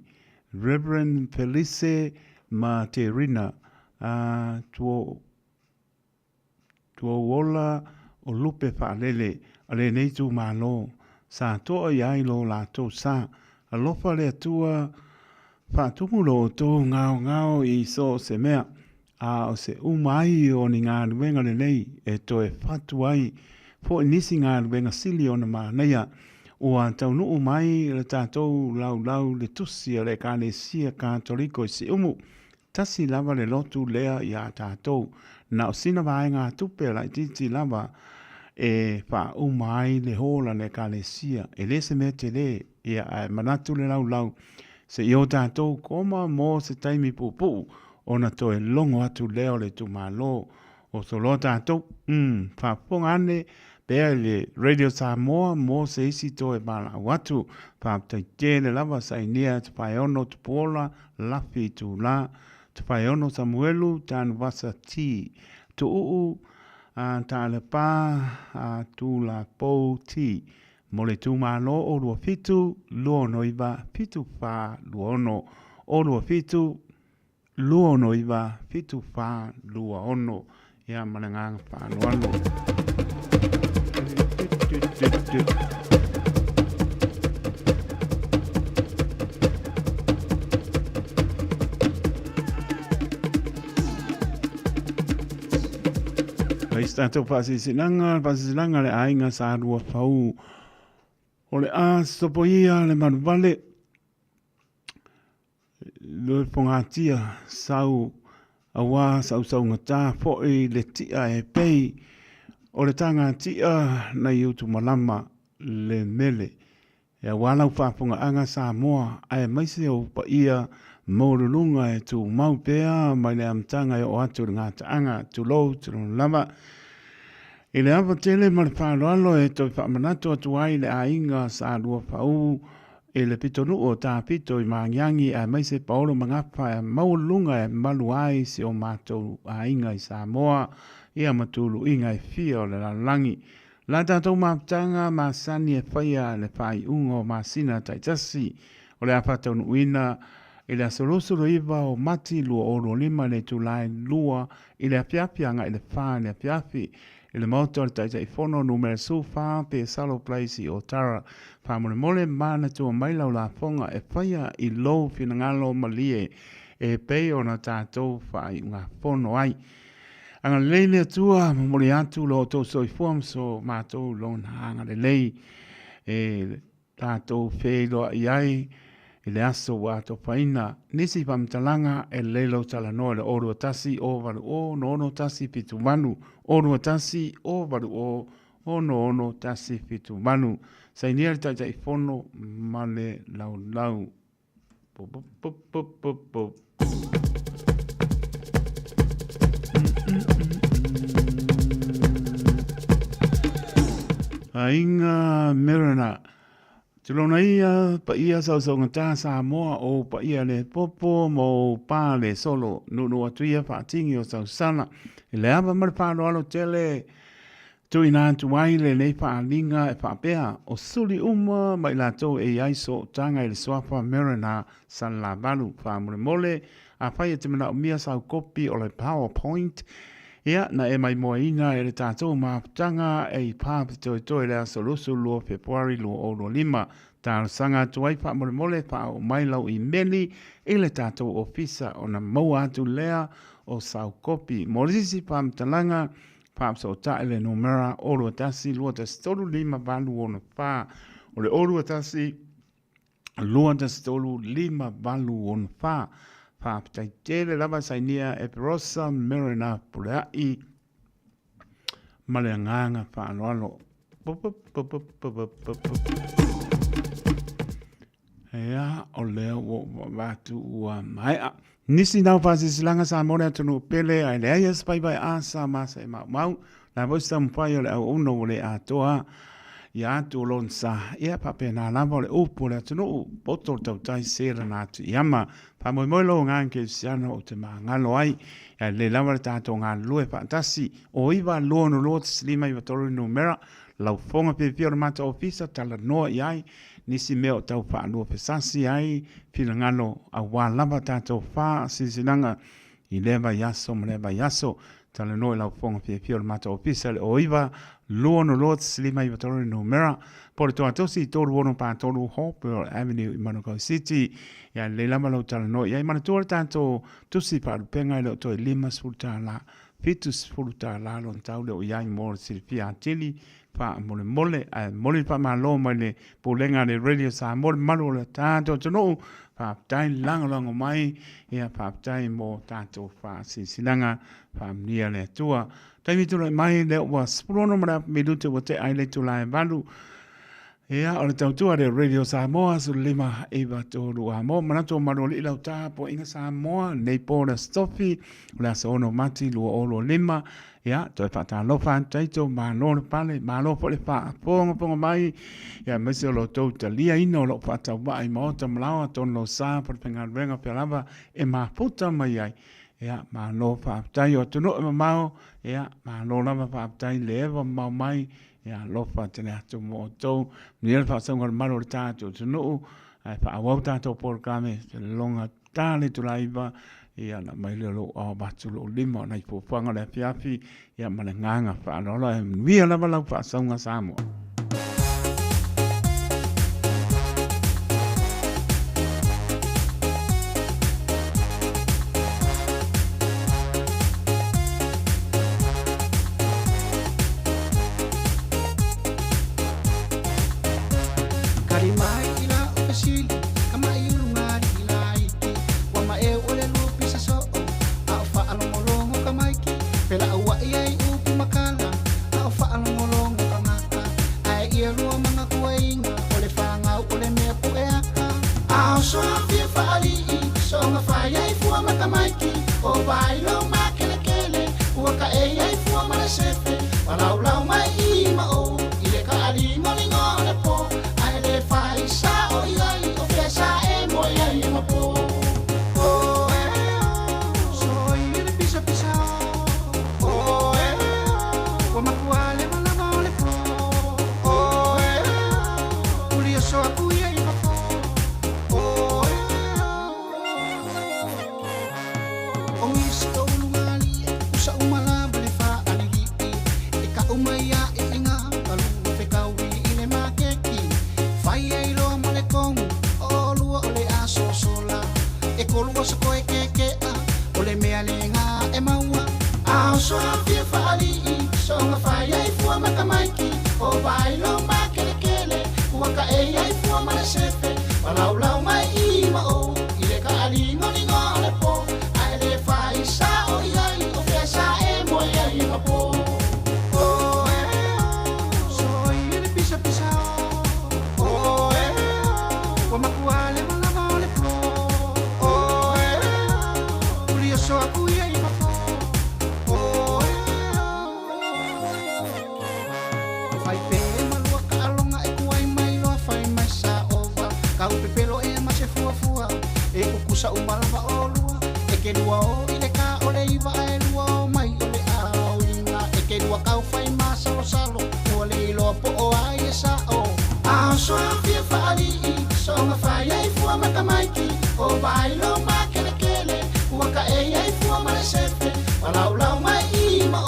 Reverend Felise ma Te Rina a Tuouola o Lupe Faalele a lenei itumalo, sa toa i ai lo latou sa. Alofa le Atua Faatumu lo outou gaogao i so o se mea, a o se uma ai o ni galuega lelei e toe fatu ai foi nisi galuega sili ona manaia. Ua taunuu mai le tatou laulau le tusi a le Ekalesia Katoliko i Siumu. Tasi lava le lotu lea iā tatou. Na o sina vaegatupe laitiiti lava e faauma ai le hall a le Ekalesia. E le se mea tele, ia ae manatu le laulau Se i o tatou koma mo se taimi puupuu ona toe logo atu lea o le itumalo o soloa tatou. Umm, faafofoga ane pea i le Radio Samoa mo se isi toe valaau atu. Faafetai tele lava Sainia Tafaeono Tupuola Lafi Itula Tafaeono Samuelu Tanuvasa T Tuuu Taalapa Tulapou T Mo le itumalo o 27 29 74 26 o 27 29 74 26 Ia ma le agaga faaaloalo. Ai se tatou faasilasilaga, faasilasilaga a le aiga sa lua fau. O le a sopoia le manuvale, le fogatia sau aua sausaugata foi le tia e pei o le tagatia nai utumalama le mele. E aua lau faafogaaga Samoa aemaise ou paia maualuluga e tumau pea mai le amataga e oo atu i le gataaga, tulou tulou lava. I le ava tele ma le faaaloalo e toe faamanatu atu ai le aiga Sa Luafaū i le pitonuu o Tapito i Magiagi aemaise Paolo Magafa e maualuluga e malu ai si o matou aiga i Samoa ia ma tuluiga e fia o le lalolagi. La tatou mafutaga masani e faia le faaiuga o masina taitasi o le a faataunuuina i le aso 29 o Mati 2025 i le itula e 2 i le afiafi agai i le 4 i le afiafi i le Maota o le Taitaifono Numera 14 Pesalo Place i Otara. Faamolemole manatua mai lau lafoga e faia i lou finagalo malie e pei ona tatou faaiugafono ai. Agalelei le Atua, momoli atu lo outou soifua ma so matou lona agalelei e tatou feiloai ai i le aso ua atofaina. Nisi faamatalaga e lelei lou talanoa i le 021 080 6178, 021 080 6178. Sainia le Taitaifono ma le Laulau. Aiga Merena. Tulona ia, paia sausaugata Samoa o paia le popo ma o pā le solo. Nunu atu ia faatingi o sausala. I le ava ma le faaaloalo tele Tuuina atu ai lenei faaaliga e faapea, o suli uma ma i latou e i ai sootaga i le suafa Mariner Salelavalu. Faamolemole, afai e te manaomia sau kopi o le PowerPoint, Ia, na e maimoaina e le tatou mafutaga e i Papatoetoe i le aso 22 Fepuari 2025. Talosaga atu ai faamolemole faaoo mai lau imeli i le tatou ofisa ona maua atu lea o sau kopi. Mo le isi faamatalaga, faafesootai le numera 021 213 5864. O le 021 213 5864. Faafetai tele lava sainia Eperosa Merina Pulea'i ma le agaga faaaloalo. Ea, o lea ua ou avatu ua maea. Nisi nau faasilasilaga Samoa le atunuu pele ae leai lava se vaivai asa ma se maumau. La foi se taumafai o le auauna ua le atoa ia atu o lona sa. Ia faapena lava o le upu o le atunuu, poto le tautai se lana atu i ama. Faamoemoe lou agaga kerisiano ou te magalo ai. Ia lelei lava le tatou galulue faatasi. O 9 2 6 1 5 9 3 le numera. Laufofoga fiafia o le matou ofisa, talanoa i ai nisi mea o tau faaluafesasi ai finagalo aua lava tatou faasilasilaga i lea vaiaso ma lea vaiaso. Talanoa i laufofoga fiafia o le matou ofisa i le 09 262 15 93 le numera, po o le toatosi i 3643 Hopewell Avenue i Manukau City. Ia lelei lava lou talanoa i ai. Manatua le tatou tusi faalupega e le o toe $50. $70 lona tau lea o i ai mo le silafia atili faamolemole. Ae momoli le faamalo mai le Pulega a le Radio Samoa, le mamalu o le tatou atunuu, faafetai le lagolago mai, ia faafetai mo tatou faasilasilaga, faamanuia le Atua. Taimi tulai mai lea ua 16 ma le afa minute ua tea ai le itula e 8. Ia, o le tautua le Radio Samoa, 15 9 3 a mo manatu o Malualii lau tapuaiga Samoa, lenei po le Aso Tofi, o le aso 6 Mati 2025. Ia, toe faatalofa atu ai tou malo le pale, malo foi le faafogafoga mai, ia aemaise o lo outou taliaina o loo faatauvaa i maota ma laoa, tonu lou sa po le faigaluega pea lava e mafuta mai ai. Ia, malo faafetai o atunuu e mamao, ia, malo lava faafetai le eva mamao mai, Ia alofa tele atu mo outou. Manuia le faasauga o le malu o le tatou atunuu, ae faaauau tatou polokalame loga ta le itula 9, ia ona aumai lea o lou ao avatu lou lima o nai fuafuaga o le afiafi, ia ma le agaga faaaloalo, ae manuia lava lau faasauga Samoa. Kali mai i la o fesili, ka mai ulugali i laiti, ua maeu o le lupi sa soo, a o faalogologo ka maiki, pela auai ai upu makala, a o faalogologo ka maka, ae ia lua manga kuainga, o le fagau o le mea puʻe aka. A o soa fia faalii, soga fai ai fua ma ka maiki, o vai lo makelekele, ua kaʻei ai fua ma le sefe, ua laulau mai i ma o, i le kaaligoligo o le po, ae le fai sao i ai, o fea sa e moe ai e ma po. Oh, eh, oh, so i le pisa pisa o. Oh, eh, oh, ua makua lewa lava o le po. Oh, eh, oh, uli oso aku ia i fafo. Oh, eh, oh. O nisi o ulugalii, usa uma lava le faalilii, e kau mai aʻe aiga ka lua fekaui i le makeki. Fai ai loa ma le kogu, o olua o le asosola, e kolua sokoe kekea, o le mea lega e maua. A o soa fia faalii, soga fai ai fua ma tamaiki, o vai lo makelekele, ua kaʻei ai fua ma le sefe, Palaulau mai i ma o i le kaaligoligo o le po, ae le fai sao i ai o fea sa e moe ai e ma po. Oh, eh, oh, so i le pisa pisa o. Oh, eh, oh, ua makua lewa lava o le po. Oh, eh, oh, uli oso aku ia i fafo. Oh, eh, oh. Fai pe malua ka alonga e kuai mai loa fai mai sa ova Kau pepelo e ma se fuafua e kukusa umalava o lua E ke lua o i le ka o le iwa ae lua o mai o le a o inga E ke lua kau fai ma salo salo ua le iloa po o ai e sa o A o soa fia faalii soga fai ai fua ma tamaiki O vai lo makelekele ua ka ei ai fua ma le sefe Palaulau mai i ma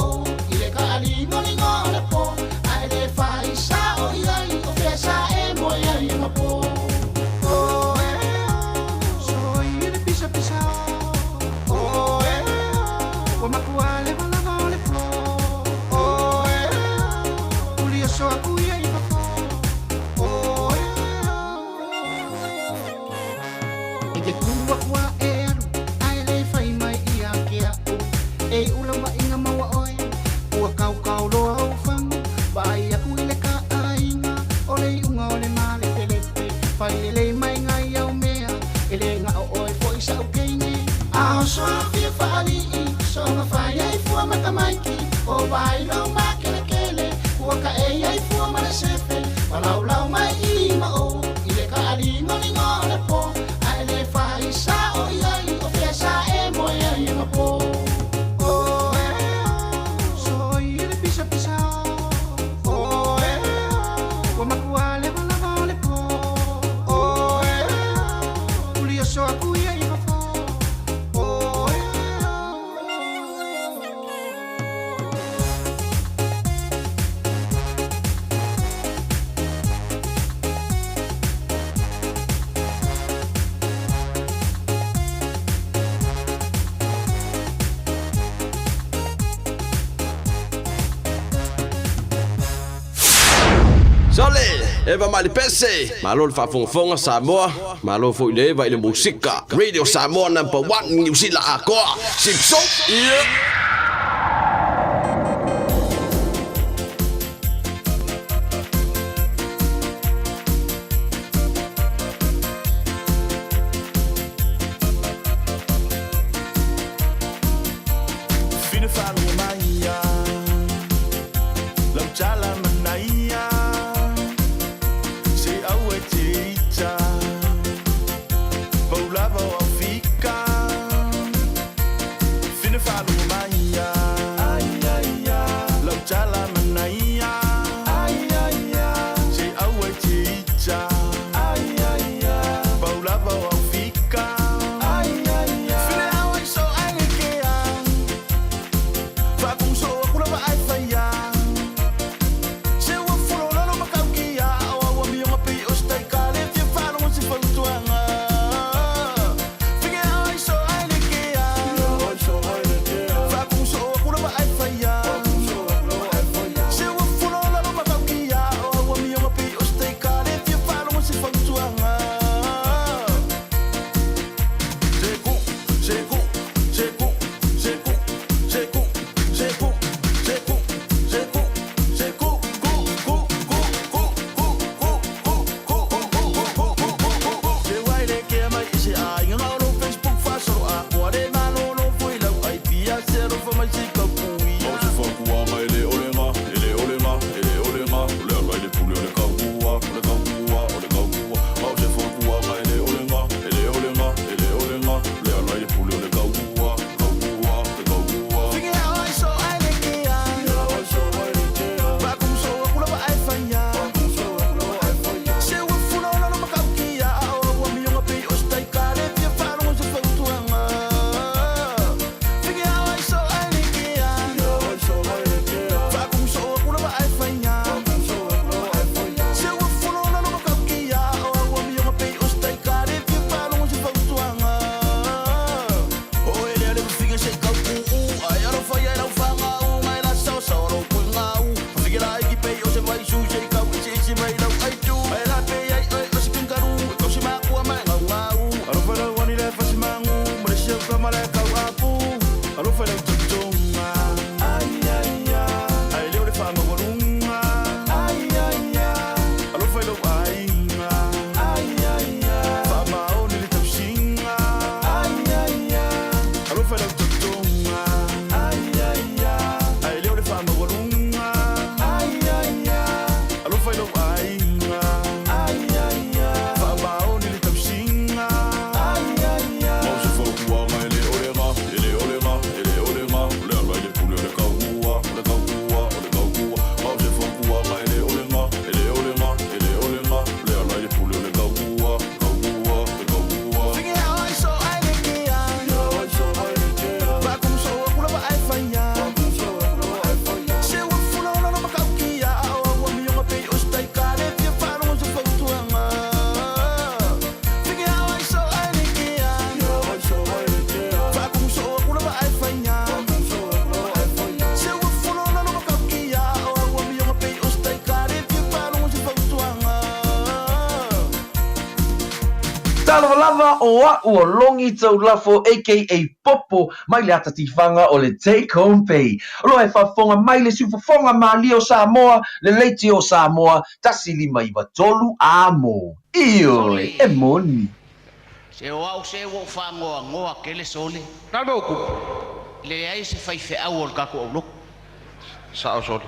Vaai lou makelekele ua kaʻei ai fua ma le sefe Ma laulau mai i ma o i le kaaligoligo o le po A e le fai sao i ai o fea sa e moe ai e mapo Oh eh oh, soi i le pisapisa Oh eh oh, ua makua lewa lava o le po Oh eh oh, uli oso aku ia i fafo Oh eh oh. Sole, Eva Malipese, malo le faafogafoga Samoa, malo foi le Eva i le musika. Radio Samoa number 1 Niu Sila atoa. Sipso, yeah. Talofa lava o a'u o Logi Taulafo aka Popo mai le ata tifaga o le Take Home Pay. O lo e faafofoga mai le siufofoga malie o Samoa, le leitio o Samoa, 1593 a mo. Ioe, e moni. Se o au se ua ou faanoanoa tele sole. Leai se faifeau o le tatou aulotu. Sao sole.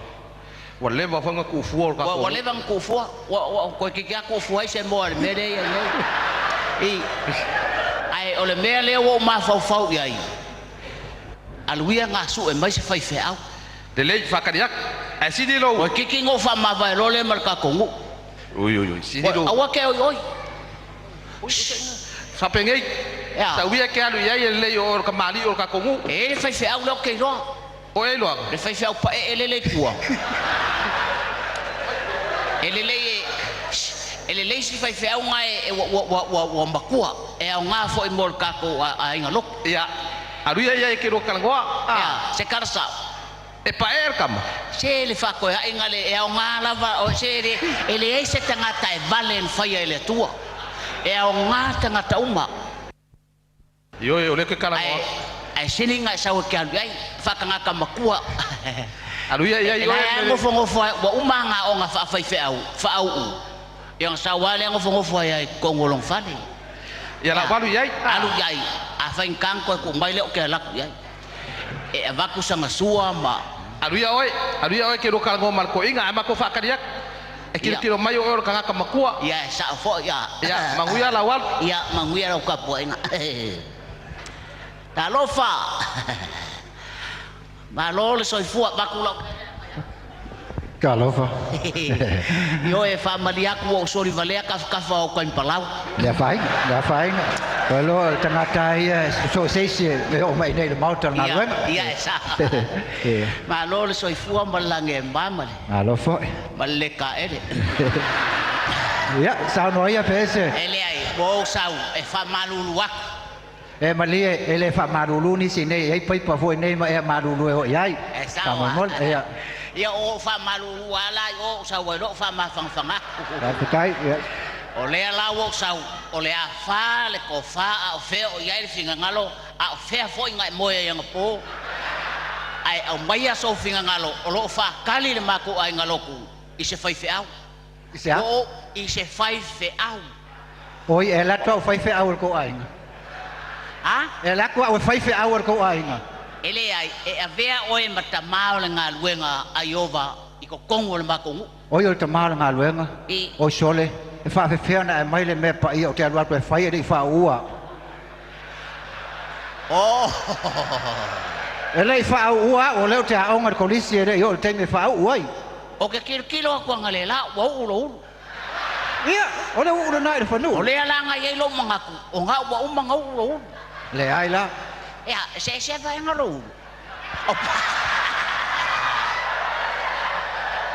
Ua leva foi ona tuufua o le tatou. Ua leva ona tuufua. Ua ua toeitiiti lava tuufua ai se moa i le mea lea e i ai nei. I. Ae o le mea lea ua ou mafaufau i ai, alu ia ina sue mai se faifeau. Lelei, faatali atu. Ae sili lou. Toeitiiti ona ou faamavae loa lea ma le tatou nuu. Ui ui ui, sili lou. Aua te oioi. Faapenei, sau ia e te alu i ai e lelei o oe o le kamali'i o le tatou nuu. E i ai le faifeau lea ou te iloa. O e iloaga? Le faifeau paee lele i tua. E lelei e, e lelei si faifeau na e, ua, ua, ua, ua, ua matua, e aoga foi mo le tatou aiga lotu. Ia, alu ia i ai e te lua talanoa, a. Ea, se tala sao. E paee le tama. Se le faatoeaiga le, e aoga lava, o, se le, e leai se tagata e vale na faia e le Atua. E aoga tagata uma. Ioe, o lea ou te talanoa atu. Ae sili ona e sau e te alu i ai, faatagata matua. Alu ia i ai oe. La e nofonofo ai, ua uma ana aoga faafaifeau, faauu, ia ona sau lava lea nofonofo ai lava i totonu o lona fale. Ia la ua alu i ai. Alu i ai, a faigata ona toe tuu mai lea ou te alu atu i ai. E avatu sana sua ma. Alu ia oe, alu ia oe e te lua talanoa ma le toeaina, ae matou faatali atu. E tilotilo mai o oe o le tagata matua. Ia, e sao foi, ia. Ia, manuia lau alu. Ia, manuia lau tapuaiga. Talofa! Malo le soifua, avatu lau. Talofa. Ioe, e faamalie atu ua ou soli valea tafatafa o Tanipalau. Le afaina, le afaina. Ua iloa o le tagata ia e so o se isi e oo mai i inei i le Maota o le galuega. Ia, e sao. Malo le soifua ma le lagi e ma ma le. Malo foi. Ma le le taele. Ia, saunoa ia pe ese. E leai, ua ou sau e faamalulu atu. E malie, e le faamalulu nisi nei, e i ai paipa foi nei ma ea malulu e oo i ai. E sao a. Ia, ia o ou faamalulu lava la i o ou sau ai loa ou faamafanafana atu. Faafetai, ia. O lea la ua ou sau, o le a fa le tofa a o fea o i ai le finagalo, a o fea foi na e moe ai anapo. Ae aumaia sou finagalo o lo o faatali le matou aiga lotu i se faifeau. I se a? O i se faifeau. Oi, e alu atu au e faifeau i le tou aiga. A? E alu atu au e faifeau i le tou aiga. E leai, e avea oe ma tama o le galuega a Ieova i totonu o le matou nuu. Oi, o le tama o le galuega, I. oi sole, e faafefea ona e aumai le mea paia ou te alu atu e fai e le i faauu au. Oh! E le i faauu au, o lea ou te aoga i le kolisi e le i oo i le taimi e faauu ai. Ou te tilotilo atu analeila ua uu lou ulu. Ia, o le uu lena i le fanua. O lea la na i ai lou manatu, o na ua uma ona uu lou ulu. Leai la. Ea, e seese vaega lou ulu.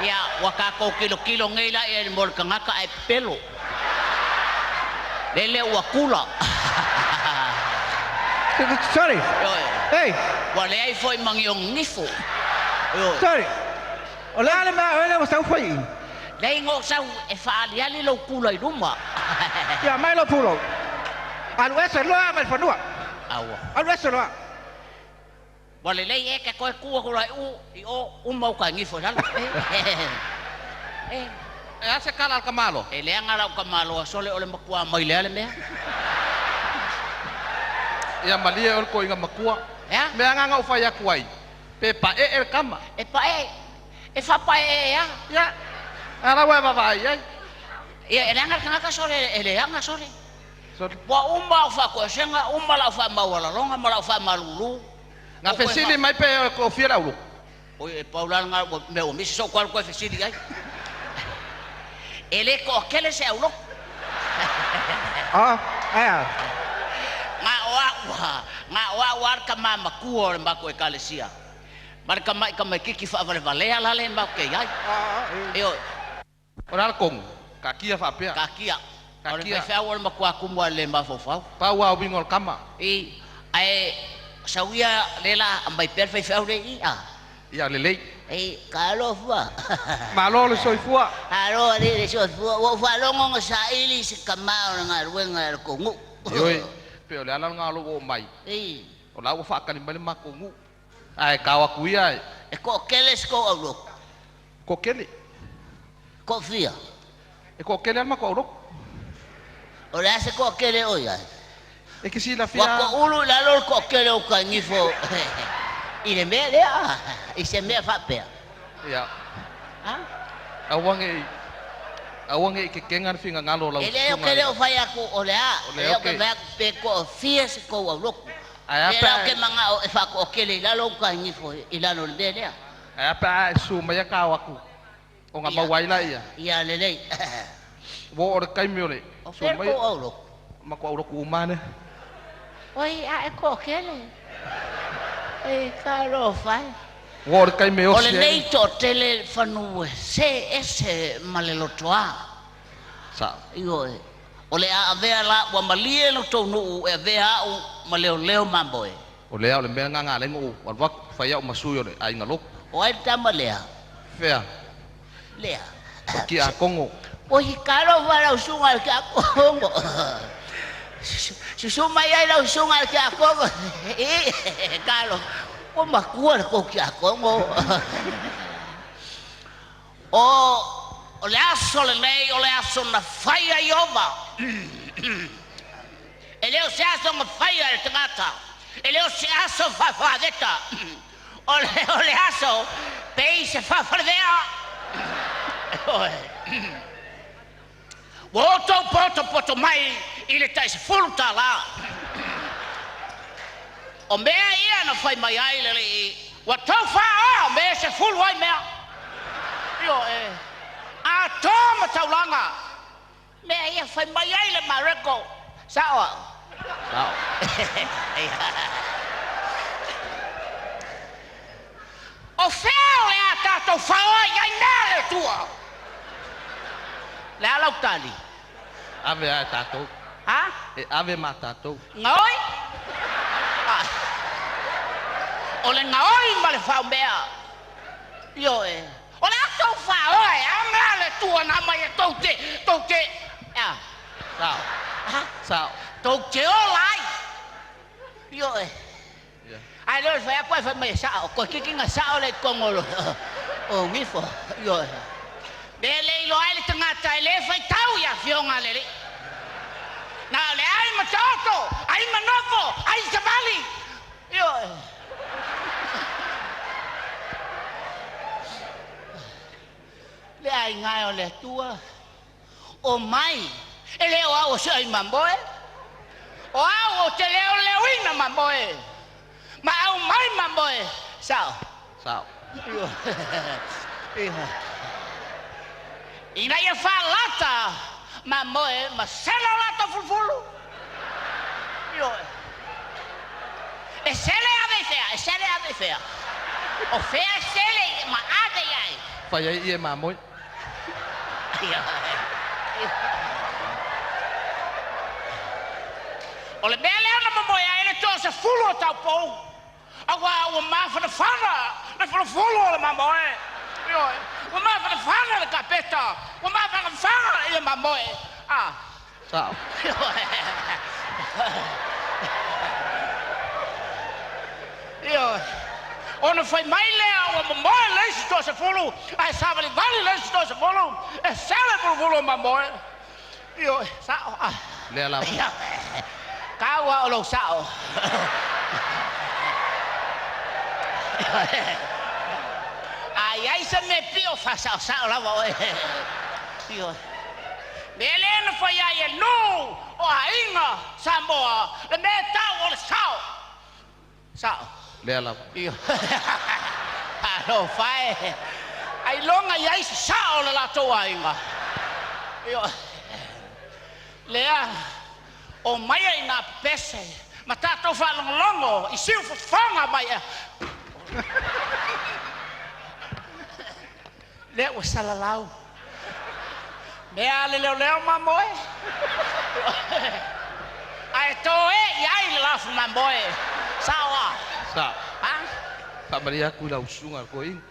Ia, ua tatou tilotilo nei la i ai mo le tagata ae pepelo. Lele ua kula. Sorry. Hey. Ua leai foi ma ni ona nifo. Sorry. O le a le mea a oe lea ua sau fai i i? Leai na ou sau e faaaliali lou kula i luma. Ia, aumai lou pulou. Alu ese loa mai le fanua. Aua. Alu ese loa. Ua lelei e te toe tu atu la i u i o uma uta gifo i lalo. E. E a se tala a le tamaloa? E leaga lau tamaloa sole o le matua mai lea le mea. Ia malie oe le toeaina matua. E a? Mea na na ou fai atu ai, pe paee le tama. E paee, e faapaee a. Ia, a la ua e vaavaai i ai. Ia, e leaga le tagata sole, e leaga sole. Ua uma lau faatoesega, uma lau faamaualaloga ma lau faamalulu. Na fesili mai pe toafia le aulotu. Oi, e pau la lena mea ua misi sou alu toe fesili i ai. E le toatele se aulotu. Oh, ae a? Na o a'u a, na o a'u a le tama matua o le matou ekalesia. Ma le tama'i tamaititi faavalevalea la lea matou te i ai. Ioe. O le a le tonu? Taatia faapea. Taatia. O le Taatia. faifeau o le matua tumu lava i le mafaufau. Pau lava uiga o le tama. I, ae sau ia lea la aumai pea le faifeau lea i i a. Ia lelei. I, talofa. Malo le soifua. Malo alii le soifua. Ua ou faalogo na saili se tama o le galuega a le tou nuu. Ioe, pei o le ala lena o lou oo mai. I. O la ua faatali mai le matou nuu. Ae tao atu ia e. E toatele se tou aulotu. Toatele. Toafia. E toatele lava le matou aulotu. O le a se toatele o i ai? E te silafia. Ua toulu i lalo le toatele o Utanifo i le mea lea, i se mea faapea. Ia. Ha? Aua ne i aua ne i kekega le finagalo o lau E leai ou susuga te i le o fai atu o le a, O e lea leai ou ou te te fai atu pe toafia se tou aulotu. Ae a Lea pe la ou a te e manao e faatoatele i lalo uta nifo i lalo o le mea lea. Ae a pe a e susu mai ta o atu ona Ia, maua ai laia. ia lelei. Ua oo le taimi o le O susu fea le mai tou aulotu? matou aulotu uma lava lea. Oi, a e toatele. Ei, talofa e. Ua oo le taimi e O osi ai lenei le. toatele fanu e se ese ma le lotoa. Sao. Ioe. O le a avea la ua malie lo tou nuu e avea au ma leoleo mamoe. O lea o le mea lena na ala ai ona ou alu atu, fai au ma sui o le aiga lotu. O ai le tama lea? Fea? Lea. O Tiakono. Oi, talofa lau susuga i le Tiakono. Susu mai ai lau susuga i le Tiakono. Ii, talofa. Ua matua le tou Tiakono. O, o le aso lenei o le aso na faia e Ieova. E le o se aso na faia e le tagata, e le o se aso faafaveta, o le, o le aso pei se faafalavea. Ua outou potopoto mai i le tai $10. O mea ia na fai mai ai le Alii, ua tou faaoa mea e 10 ai mea. Ioe, atoa ma taulaga. Mea ia fai mai ai le Mareko. Sao au? Sao. O fea o le a tatou faaoa i ai mea a le Atua? Le a lau tali? Ave lava e tatou. Ha? E ave ma tatou. Gaoi? Ah. O le gaoi ma le faomea. Ioe. O le a tou faaoa e a mea a le Atua na aumai e tou te, tou te, a? Sao. Ha? Sao. Tou te ola ai. Ioe. Ae le o le fai atu ae fai mai e sao. Toeitiiti na sao lea i totonu o, o gifo. Ioe. Mea le iloa ai le tagata e le faitau i afioga a le Alii. Na o le ai ma taoto, ai ma nofo, ai savali. Ioe. Le aiga e o le Atua, o mai, e le o au o se ai mamoe, o au ou te leoleoina mamoe, ma aumai mamoe. Sao. Sao. Ioe. Ina ia faalata mamoe ma sela o latou fulufulu. Ioe. E sele ave i fea? E sele ave i fea? O fea e sele ma ave i ai? Fai ai ie mamoe. O le mea lea na momoe ai le toasefulu o taupou, auā ua mafanafana le folofolo o le mamoe. Ioe, ua mafanafana le kapeta, ua mafanafana le mamoe. A. Sao. Ioe. Ona fai mai lea ua momoe le isi toasefulu, ae savalivali le isi toasefulu, e sele vuluvulu o mamoe. Ioe, sao. A. Lea lava. Ioe. Taua o lou sao. Ioe. A i ai se mea pio, faasaosao lava oe. Ioe. Mea lea na fai ai e nuu o aiga Samoa, le mea e tau o le sao. Sao. Lea lava. Ioe. Alofa e. Ailoga i ai se sao o le latou aiga. Ioe. Lea, omaia i nā pepese ma tatou faalogologo i siufofoga mai ea. Lea ua salalau. Mea a le leoleo mamoe. Ae toe i ai le lafu mamoe. Sao a? Sao. Ha? Faamalie atu i lau susuga le toeaina.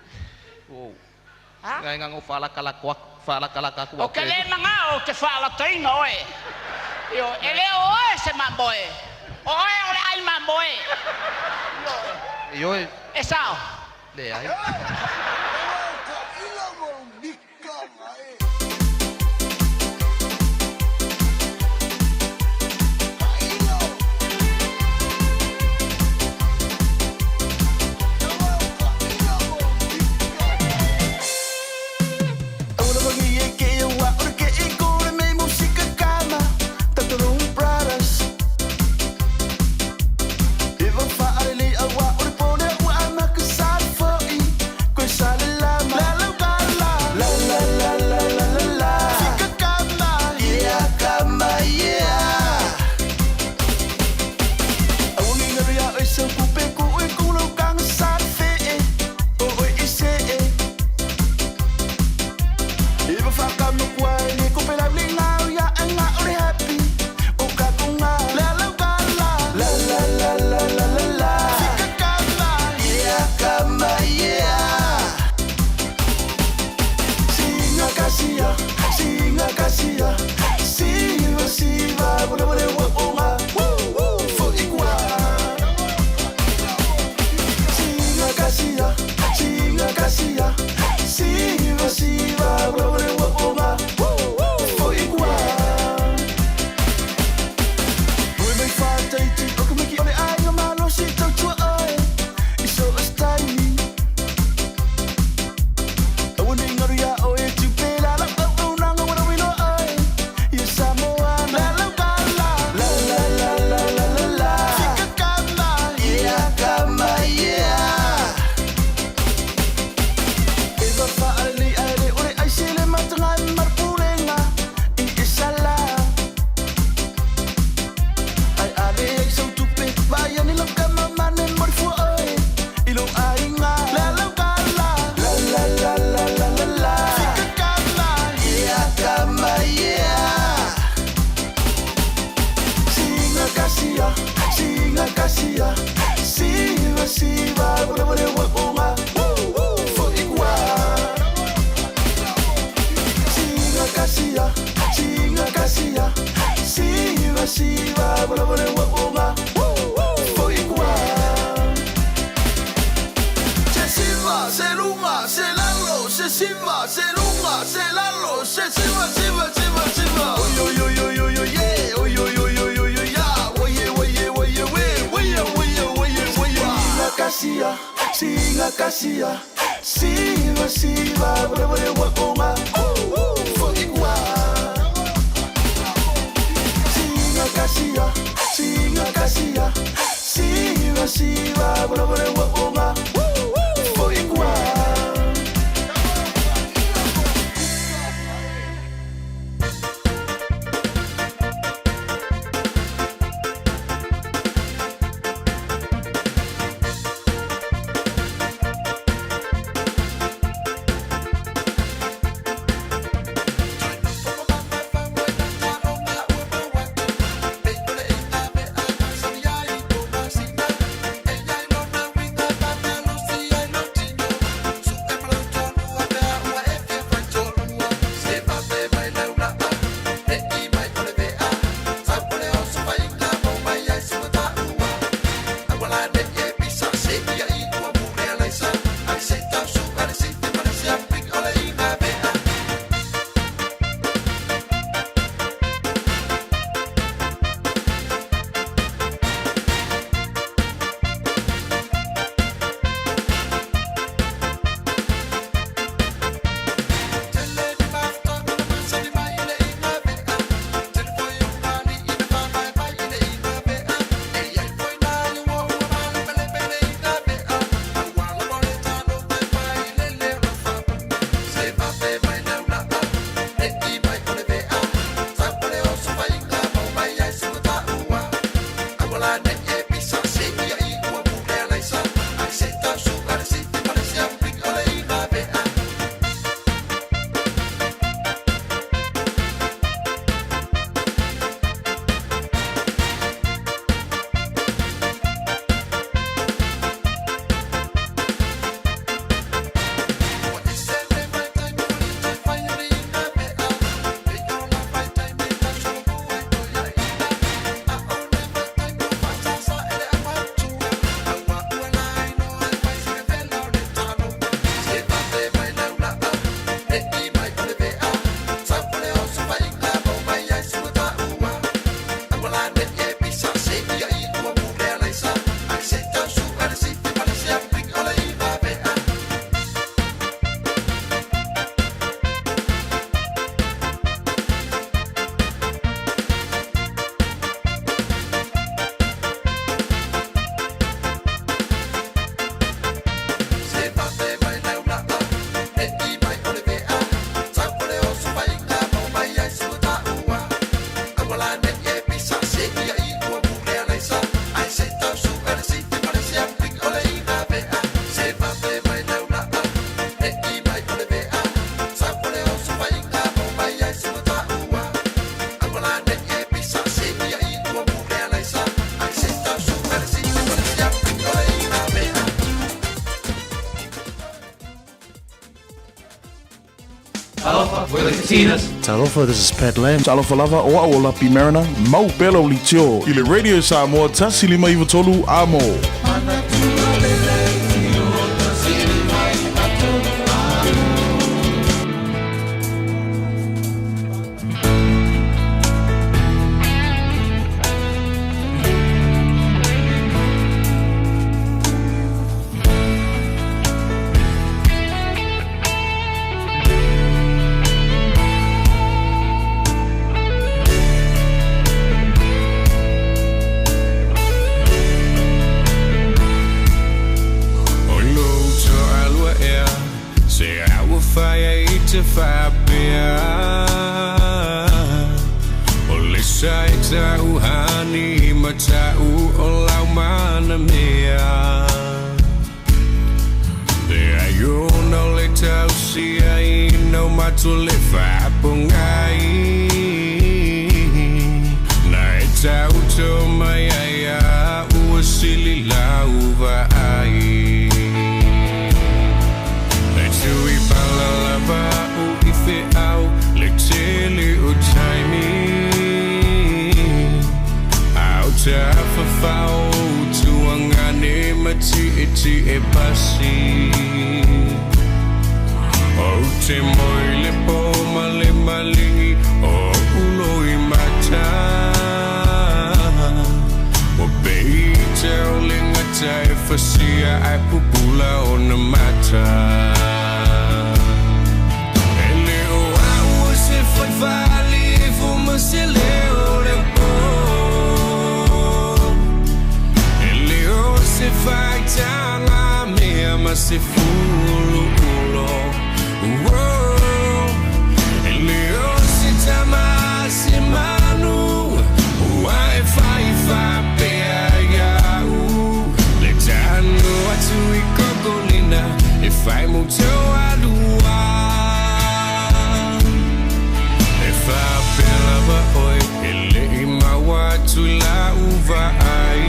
Ua ou Ha? Ngai na ou faalakalaka atu, faalakalaka atu Ou te le manao ou te faalataina oe. Ioe, e le o oe se mamoe. O oe o le ai mamoe. Ioe. Ioe. E sao. Leai. luga, se lalo, se siva, se luga, se lalo, se siva, siva, siva, siva. Oi, oi, oi, oi, oi, oi, yeah. Oi, oi, oi, oi, oi, oi, yeah. Oi, oi, oi, oi, oi, oi, oi, oi, oi, oi, oi. Kasia, singa kasia, siva, siva, bre, bre, wa, onga, fo, Singa kasia, singa kasia, siva, siva, bre, bre, wa, onga, fo, Talofa, this is Pat Lam. Talofa lava o au o Lapi Mariner, mau pela o litio. I le Radio Samoa, tasi lima iwa tolu, a mo. O lou toalua ea Se a ua faia i te faapea O le sa e tau hani ma tau o lau mana mea Le ai ona o le tausia i nau matua le faapogai Na e tau tō mai ai a ua sili lau vaai E tui palalava o i wheau le tele o taimi Au te awhawhao tuangane ma ti e ti e pasi. te moe i le pō ma le maligi o oʻu loimata. Ua pei te o le gata e fasia ae pupula ona mata. E le o au o se fai faaliifo ma se leo le pō. E le o se faitaga mea ma se fuluulo. E le o se tama se manu ua e fai faapea ia'u. Le tanu atu i kokolina e fai mo taualua. E faapea lava oe e le i maua atu i lau vaai.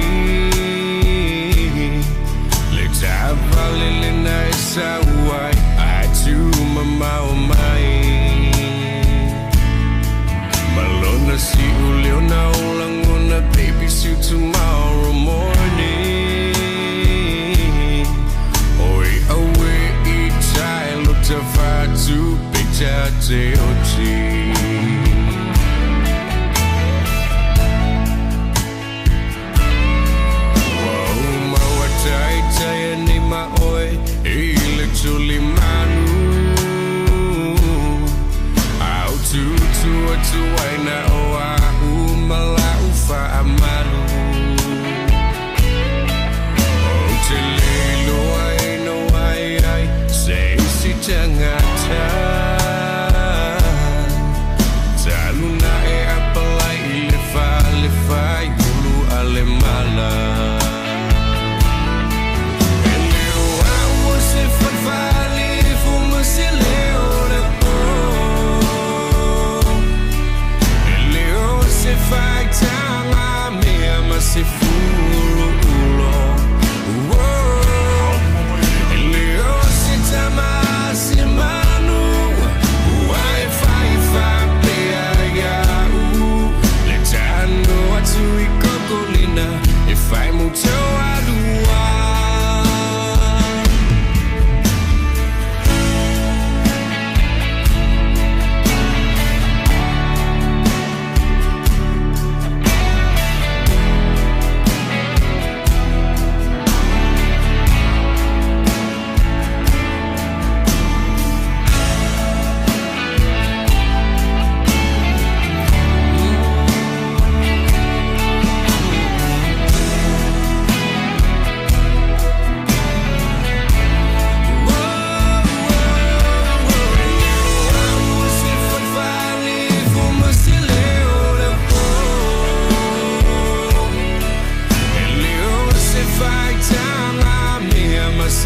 Le taavale lena e sau ai ae tumamao mai. Ma lona siu leo na o lagona, baby, see you tomorrow morning. Oi aue i tai lo ta fatu picture te oti. Ua ou maua taitaia nei ma oe i le tuli manu. Au tutu atu ai na o a'u ma la'u faamalu. Ou te le iloa ina wai ai se isi tagata. Talu na e apalai i le fale fai ulu a le mala. E le o au o se faifalifo ma se leo le pō. E le o se faitaga mea ma se fuluulo. E le o se tama se manu ua e fai faapea ia'u. Le tanu atu i kokolina e fai mo taualua.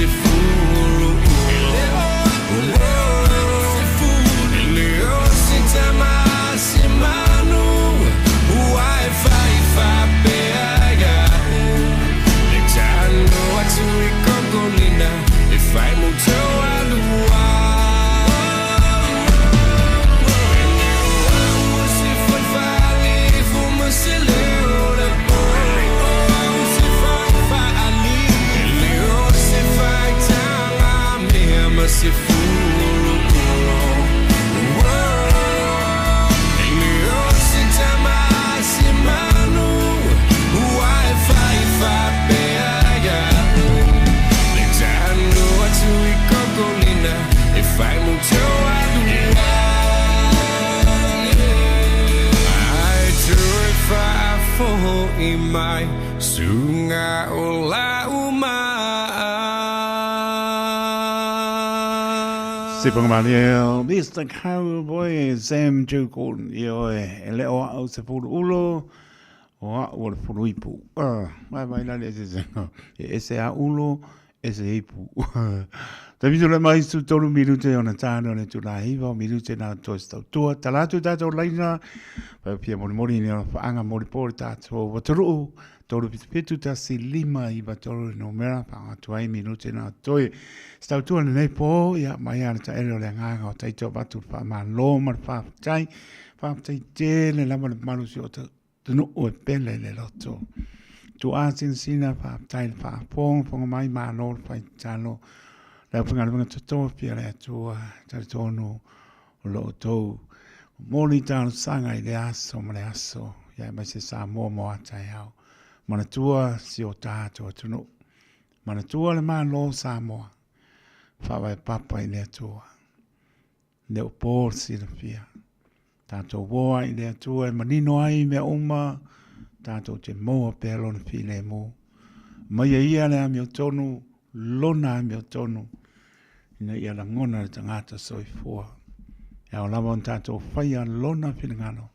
E fai mo taualua. Se fuluulo. E le o se tama se manu ua e fai faapea ia'u. Le tanu atu i kokolina e fai mo taualua. Ae toe faafo'i mai suga o la'u maa. Se pagamalie, Mr. Cowboy, Sam Joe Gordon, ioe, e le o a'u se fuluulo, o a'u o le fuluipu. Vai vai la le se se, e ese a ulo, ese ipu. Te viso le mai su tolu minute ona tāna o le tula hiva, o minute nā toi stautua, talatu tātou laina, pai pia mori mori ni ona whaanga mori pō le tātou wataruu, 377 1 5 3 numera whaanga ai minute nā toi. Stautua lenei pō, ia mai a le taele o le agaga o taito avatu le faamalo ma le faafetai, faafetai tele lava le mamalu o si o tatunuu e pele le loto. Tuaa sinasina, faafetai le faafogafoga mai, malo le fai tatalo. Le aufaigaluega totofi a le Atua, talitonu o lo outou momoli talosaga i le aso ma le aso, ia aemaise Samoa mo a taeao. Manatua si o tatou atunuu. Manatua le Malo o Samoa. Faavae papa i le Atua. Le o po le silafia. Tatou o ai i le Atua e manino ai mea uma, tatou te maua pea lona filemu. Aumaia ia le amiotonu, lona amiotonu, ina ia lagona le tagata soifua. E ao lava ona tatou faia lona finagalo,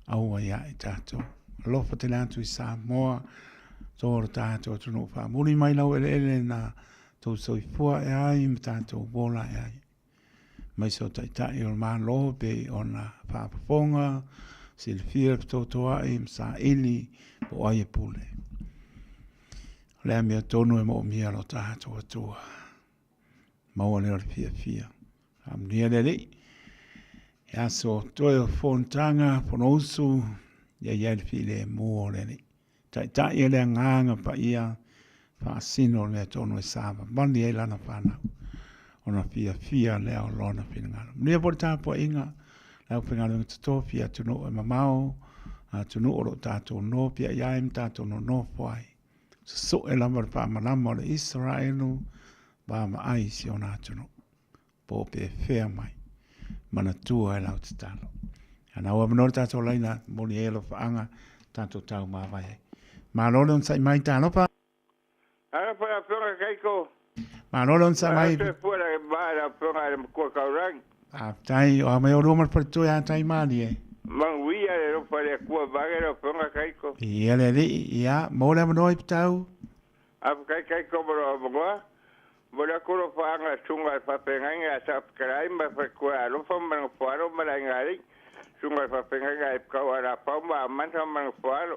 aua ia i tatou. Alofa tele atu i Samoa, to lo tatou atunuu faamuli mai lau eleele na tou soifua ae ai ma tatou ola ae ai. Aemaise o Taitai o le Malo pei ona faafofoga, silafia le fetotoai ma saili po o ai e pule. O le amiotonu e moomia lo tatou Atua. Maua lea o le fiafia. Faamanuia le Alii. E aso toe o fonotaga, Fonousu, ia i ai le filemu o le Alii. Taitai e le Agaga Paia, faasino le mea tonu e savavali ai lana fanau, ona fiafia lea o lona finagalo. Manuia foi le tapuaiga, le aufaigaluega totofi i atunuu e mamao, atunuu o lo o tatou nopiai ai ma tatou nonofo ai. Susue lava le faamalama o le Isaraelu, vaavaai i si ona atunuu. po o pefea mai. Manatua e lau tatalo. Ana ua avanoa le tatou laina, momoli ai alofaaga, tatou tau mavae ai. Malo le onosai mai, talofa. Alofa lau Afioga Kaiko. Malo le onosai mai. Soifua le va lau Afioga i le Matua Taulagi. Faafetai, o a mai oulua ma le faletua ia Taimalie. Manuia le alofa o le Atua vaeane lau Afioga Kaiko. Ia le alii, ia, maua le avanoa i Pitau. Faafetai Kaiko mo lou avanoa. Momoli atu alofaaga i susuga i le faafeagaiga ia Saafetalai ma le faletua ia Alofa ma le Nofoalo ma le Aiga Alii, susuga i le faafeagaiga ia Epitau Alapau ma Amata ma le Nofoalo.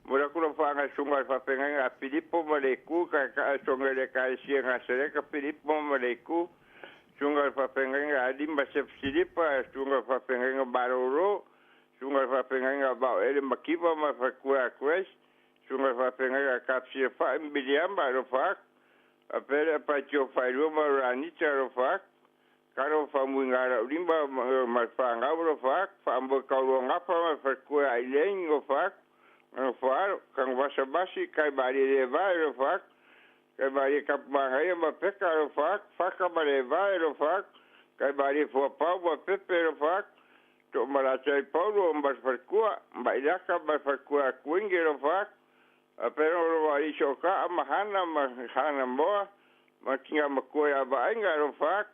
Momoli atu alofaaga i susuga i le faafeagaiga ia Filipo ma Leitu, taitai o le Ekalesia Nasaleta Filipo ma Leitu, susuga i le faafeagaiga ia Alima Sefu Silipa, susuga i le faafeagaiga Malolo, susuga i le faafeagaiga ia Vaoele Makiva ma le faletua ia Grace, Susuga i le faafeagaiga a Kapsiafa'i ma Miliama, alofa atu. Faapea le Apaitio Failua ma Ranita, alofa atu. Kalo Famuigalaulima ma le fanau, alofa atu. Faamoe Tauluagafa ma le faletua ia Ailein, alofa atu. Nofo-alo, Tanuvasa Masi, Kaimalie Levae, alofa atu. Kaimalie Tapumanaia ma Peka, alofa atu. Faka ma Levae, alofa atu. Kaimalie Fuapau ma Pepe, alofa atu. Toomalatai Paulo ma le faletua, Mailaka ma le faletua Kuingi, alofa atu. Faapea o lo alii sookaa ma Hana ma Hana Moa ma tina matua ia Vaaiga, alofa atu.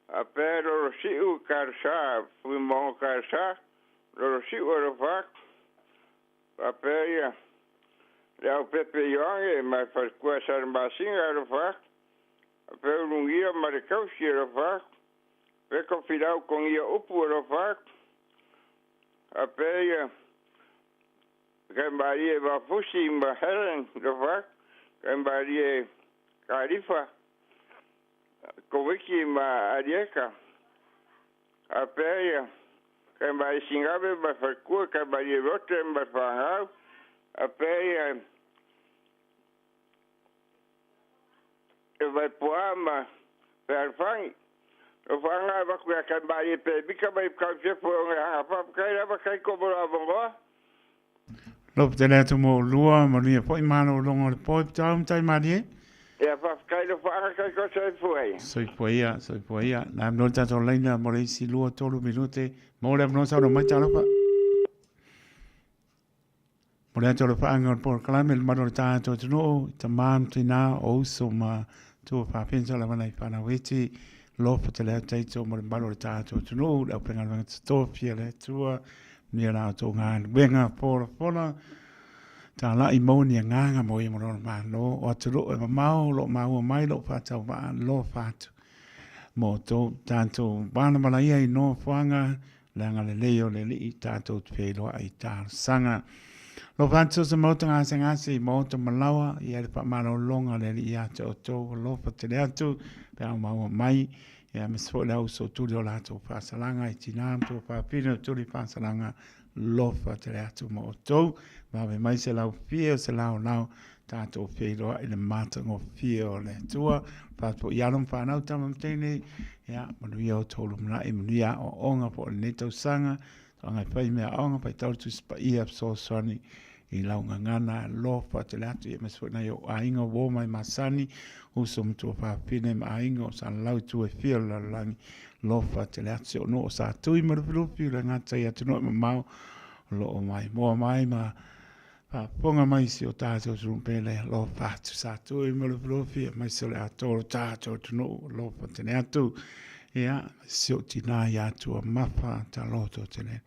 Faapea Lolosiu Kalesa, Fuimaono Kalesa, Lolosiu, alofa atu. Faapea ia Leaupepe Ioane ma le faletua Salamasina, alofa atu. Faapea Ulugia ma le tausi, alofa atu. Peko Filau Kogia Upu, alofa atu. Faapea ia Kaimalie Vafusi ma Helen, alofa atu. Kaimalie Kalifa, Koviki ma Alieka. Faapea ia Kaimalie Sigave ma Falekua, Kaimalie Rote ma Fanau. Faapea ia e Vaipoa ma Fealofani. Alofaga avatu ia Kaimalie Pemika mai Kausefu e Oneaga. Faafetai lava Kaiko mo lou avanoa. Lopo tele atu mo oulua, manuia foi malologa o le po i Putau ma Taimalie. Ia faafetai alofaga Kaiko soifua ia. Soifua ia, soifua ia. Na avanoa le tatou laina mo le isi 2, 3 minute. Maua le avanoa saunoa mai talofa. Momoli atu alofaaga o le polokalame i le mamalu o le tatou atunuu, i tama ma tina, o uso ma tua faafina lava nai fanau iti, lofa tele atu taito mo le mamalu o le tatou atunuu, le aufaigaluega totofi a le Atua, manuia la outou galuega folafola, talai maua ni agaga mo ia ma lona Malo, o atunuu e mamao o lo o maua mai lou faatauvaa lofa atu mo outou, tatou valavala ia i nofoaga Le agalelei o le Alii tatou te feiloai i talosaga. Alofa atu so o se maota gasegase i maota ma laoa, ia le faamalologa a le Alii ia te outou, alofa tele atu pe a maua mai, ia aemaise foi le auuso tuli o latou faasalaga i tina ma tuafafine o tuli faasalaga. Lofa tele atu ma outou. Vave mai se laufie o se laolao tatou feiloai i le matagofie o le Atua. Fa'atu foi i alo ma fanau tama ma teine, ia manuia outou lumanai, manuia aoaoga po o lenei tausaga, soaga e fai mea aoga, faitau le Tusi Paia fesoasoani i lau gagana, alofa tele atu, ia aemaise foi nai ou aiga uo mai masani, uso ma tuafafine ma aiga o Salalau i itu e fia o le lalolagi, alofa tele atu si ou nuu o Satui ma Lufilufi, le gata i atunuu e mamao o lo o maimoa mai ma faafofoga mai si o tatou atunuu pele, alofa atu Satui ma Lufilufi, aemaise o le atoa o lo tatou atunuu, alofa tele atu. Ia, si ou tinā ia Atuamafa, taloto tele.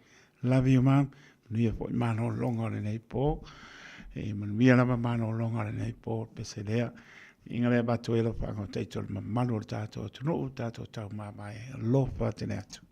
Love you mom, manuia foi malologa o lenei po. E manuia lava malologa o lenei po, pese lea. Inga lea avatu ai lau faagaotaito i le mamalu o le tatou atunuu, tatou taumamae, alofa tele atu.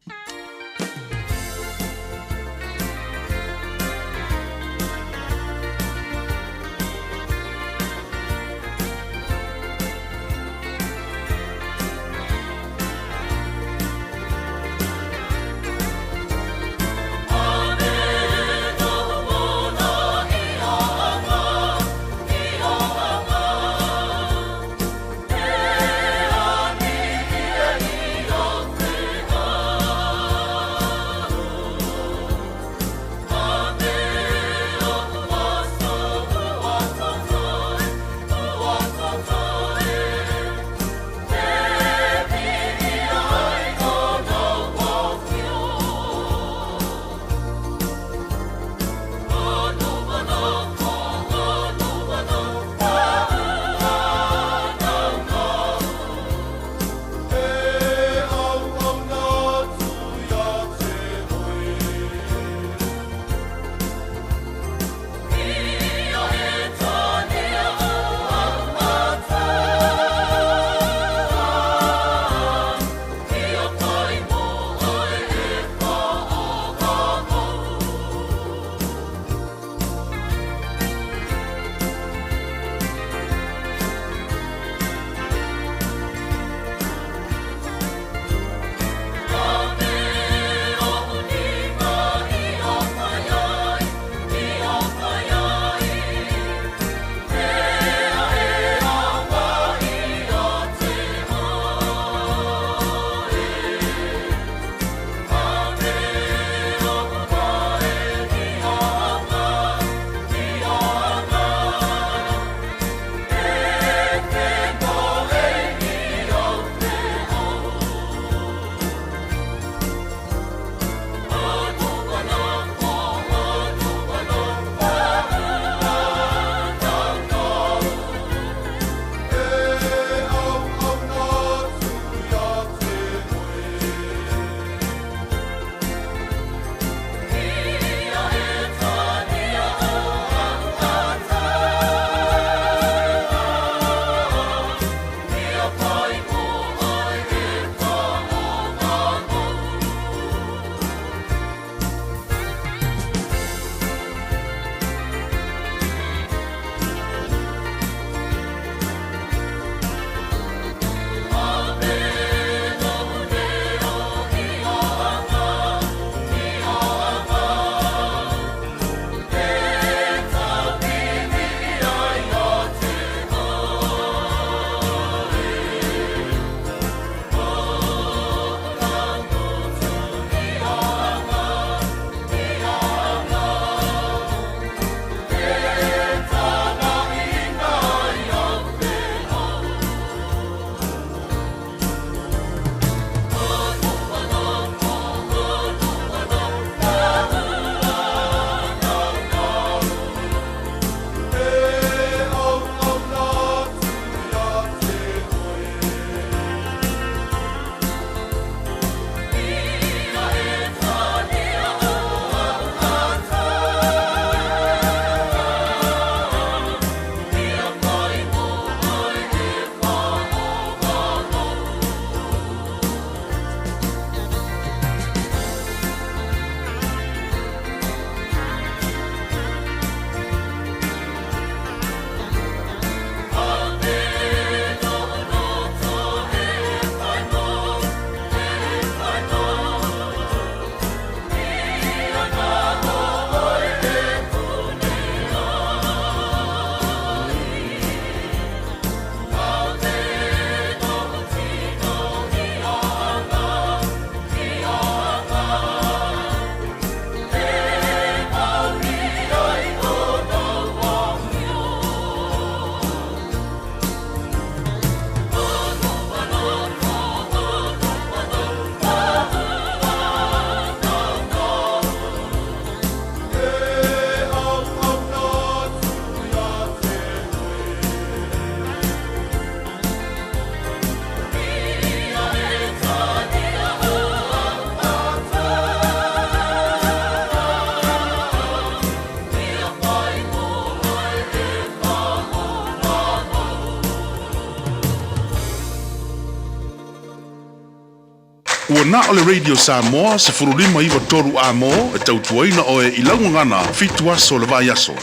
Ua na o le Radio Samoa 1593 amo e tautuaina oe i lau gagana fitu aso o le vaiaso.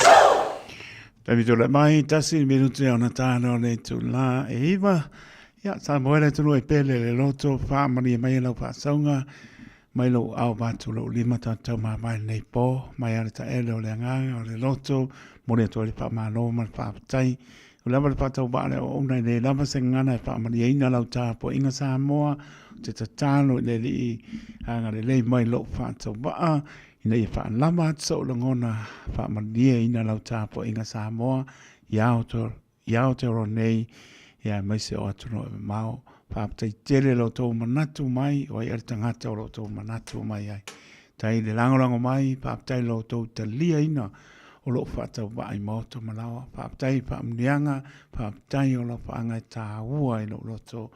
Taimi tulai mai, tasi le minute ona tāna o le itulā e iwa. Ia, Samoa e le atunuu e pele le loto, whaamalie mai e lau whaasauga, mai lou ao vatu lou lima tatou mavae lenei po, mai a le taele o le agaga o le loto, momoli atu ai le faamalo ma le faafetai. O lava le faatauvaa le auauna e le lava se gagana e faamalieina lau tapuaiga Samoa, ou te tatalo i le Alii agalelei mai lou faatauvaa, ina ia faalava atu sou lagona faamalieina lau tapuaiga Samoa i Aotearoa nei, ia aemaise o atunuu e mamao. Faafetai tele lo outou manatu mai, o ai ea le tagata o lo outou manatu mai ai. Tai le lagolago mai, faafetai lo outou taliaina o lou faatauvaa i maota ma laoa. Faafetai i faamuniaga, faafetai o lau faaga e taua i lou loto.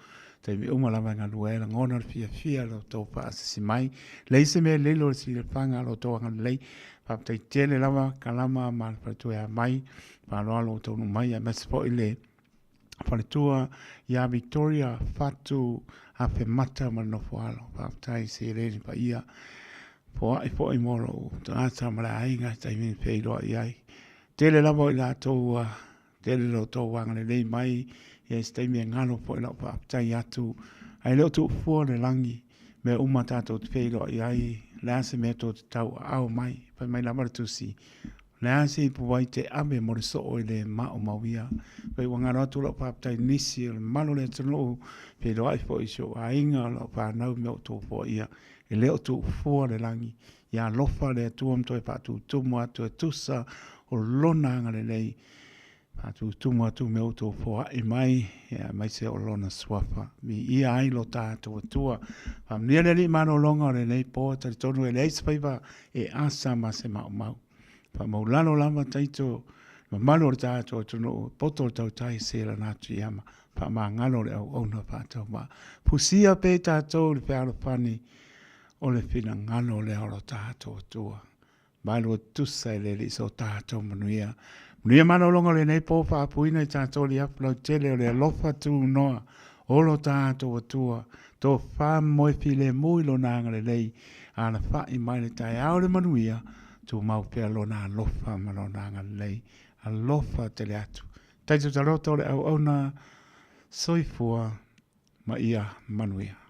Taimi uma lava e galue ai, lagona le fiafia lo outou faasisi mai. Leai se mea lilo i le silafaga o lo outou agalelei. Faafetai tele lava Kalama ma le faletua ia Mai, faaaloalo ua taunuu mai, aemaise foi le faletua ia Victoria Fatu Afemata ma le nofoalo. Faafetai seleni paia. Foai foi mo lou tagata ma le aiga i taimi e feiloai ai. Tele lava o i latou ua tele lo outou agalelei mai, ia i se taimi e galo foi lau faafetai atu. Ae le o tuufua le lagi, mea uma tatou te feiloai ai, le a se mea tou te tauaao mai. Fai mai lava le tusi, O le a se ipu te ave mo le soo i le maumauia. Pei ua galo atu lau faafetai i nisi o le mamalu o le atunuu, feiloai foi i si ou aiga, o lau fanau me outou foaia. E le o tuufua le lagi, ia alofa le Atua ma toe faatutumu atu e tusa o lona agalelei. Faatutumu atu me outou foai mai, aemaise o lona suafa. Viia ai lo tatou Atua. Faamanuia le Alii malologa o lenei po, talitonu e leai se faiva e asa ma se maumau. Faamaulalo lava taito mamalu o le tatou atunuu, poto o le tautai se lana atu iama, faamagalo le auauna faatauvaa. Fusia pea i tatou i le fealofani o le finagalo lea o lo tatou Atua. Malua tusa e le Alii so tatou manuia. Manuia malologa o lenei po faapuina i tatou le afu lautele o le alofa tunoa o lo tatou Atua. Tofa moe filemu i lona agalelei, alafai mai le taeao le manuia, tumau pea lona alofa ma lona agalelei. Alofa tele atu. Taito taloto o le auauna, soifua ma ia manuia.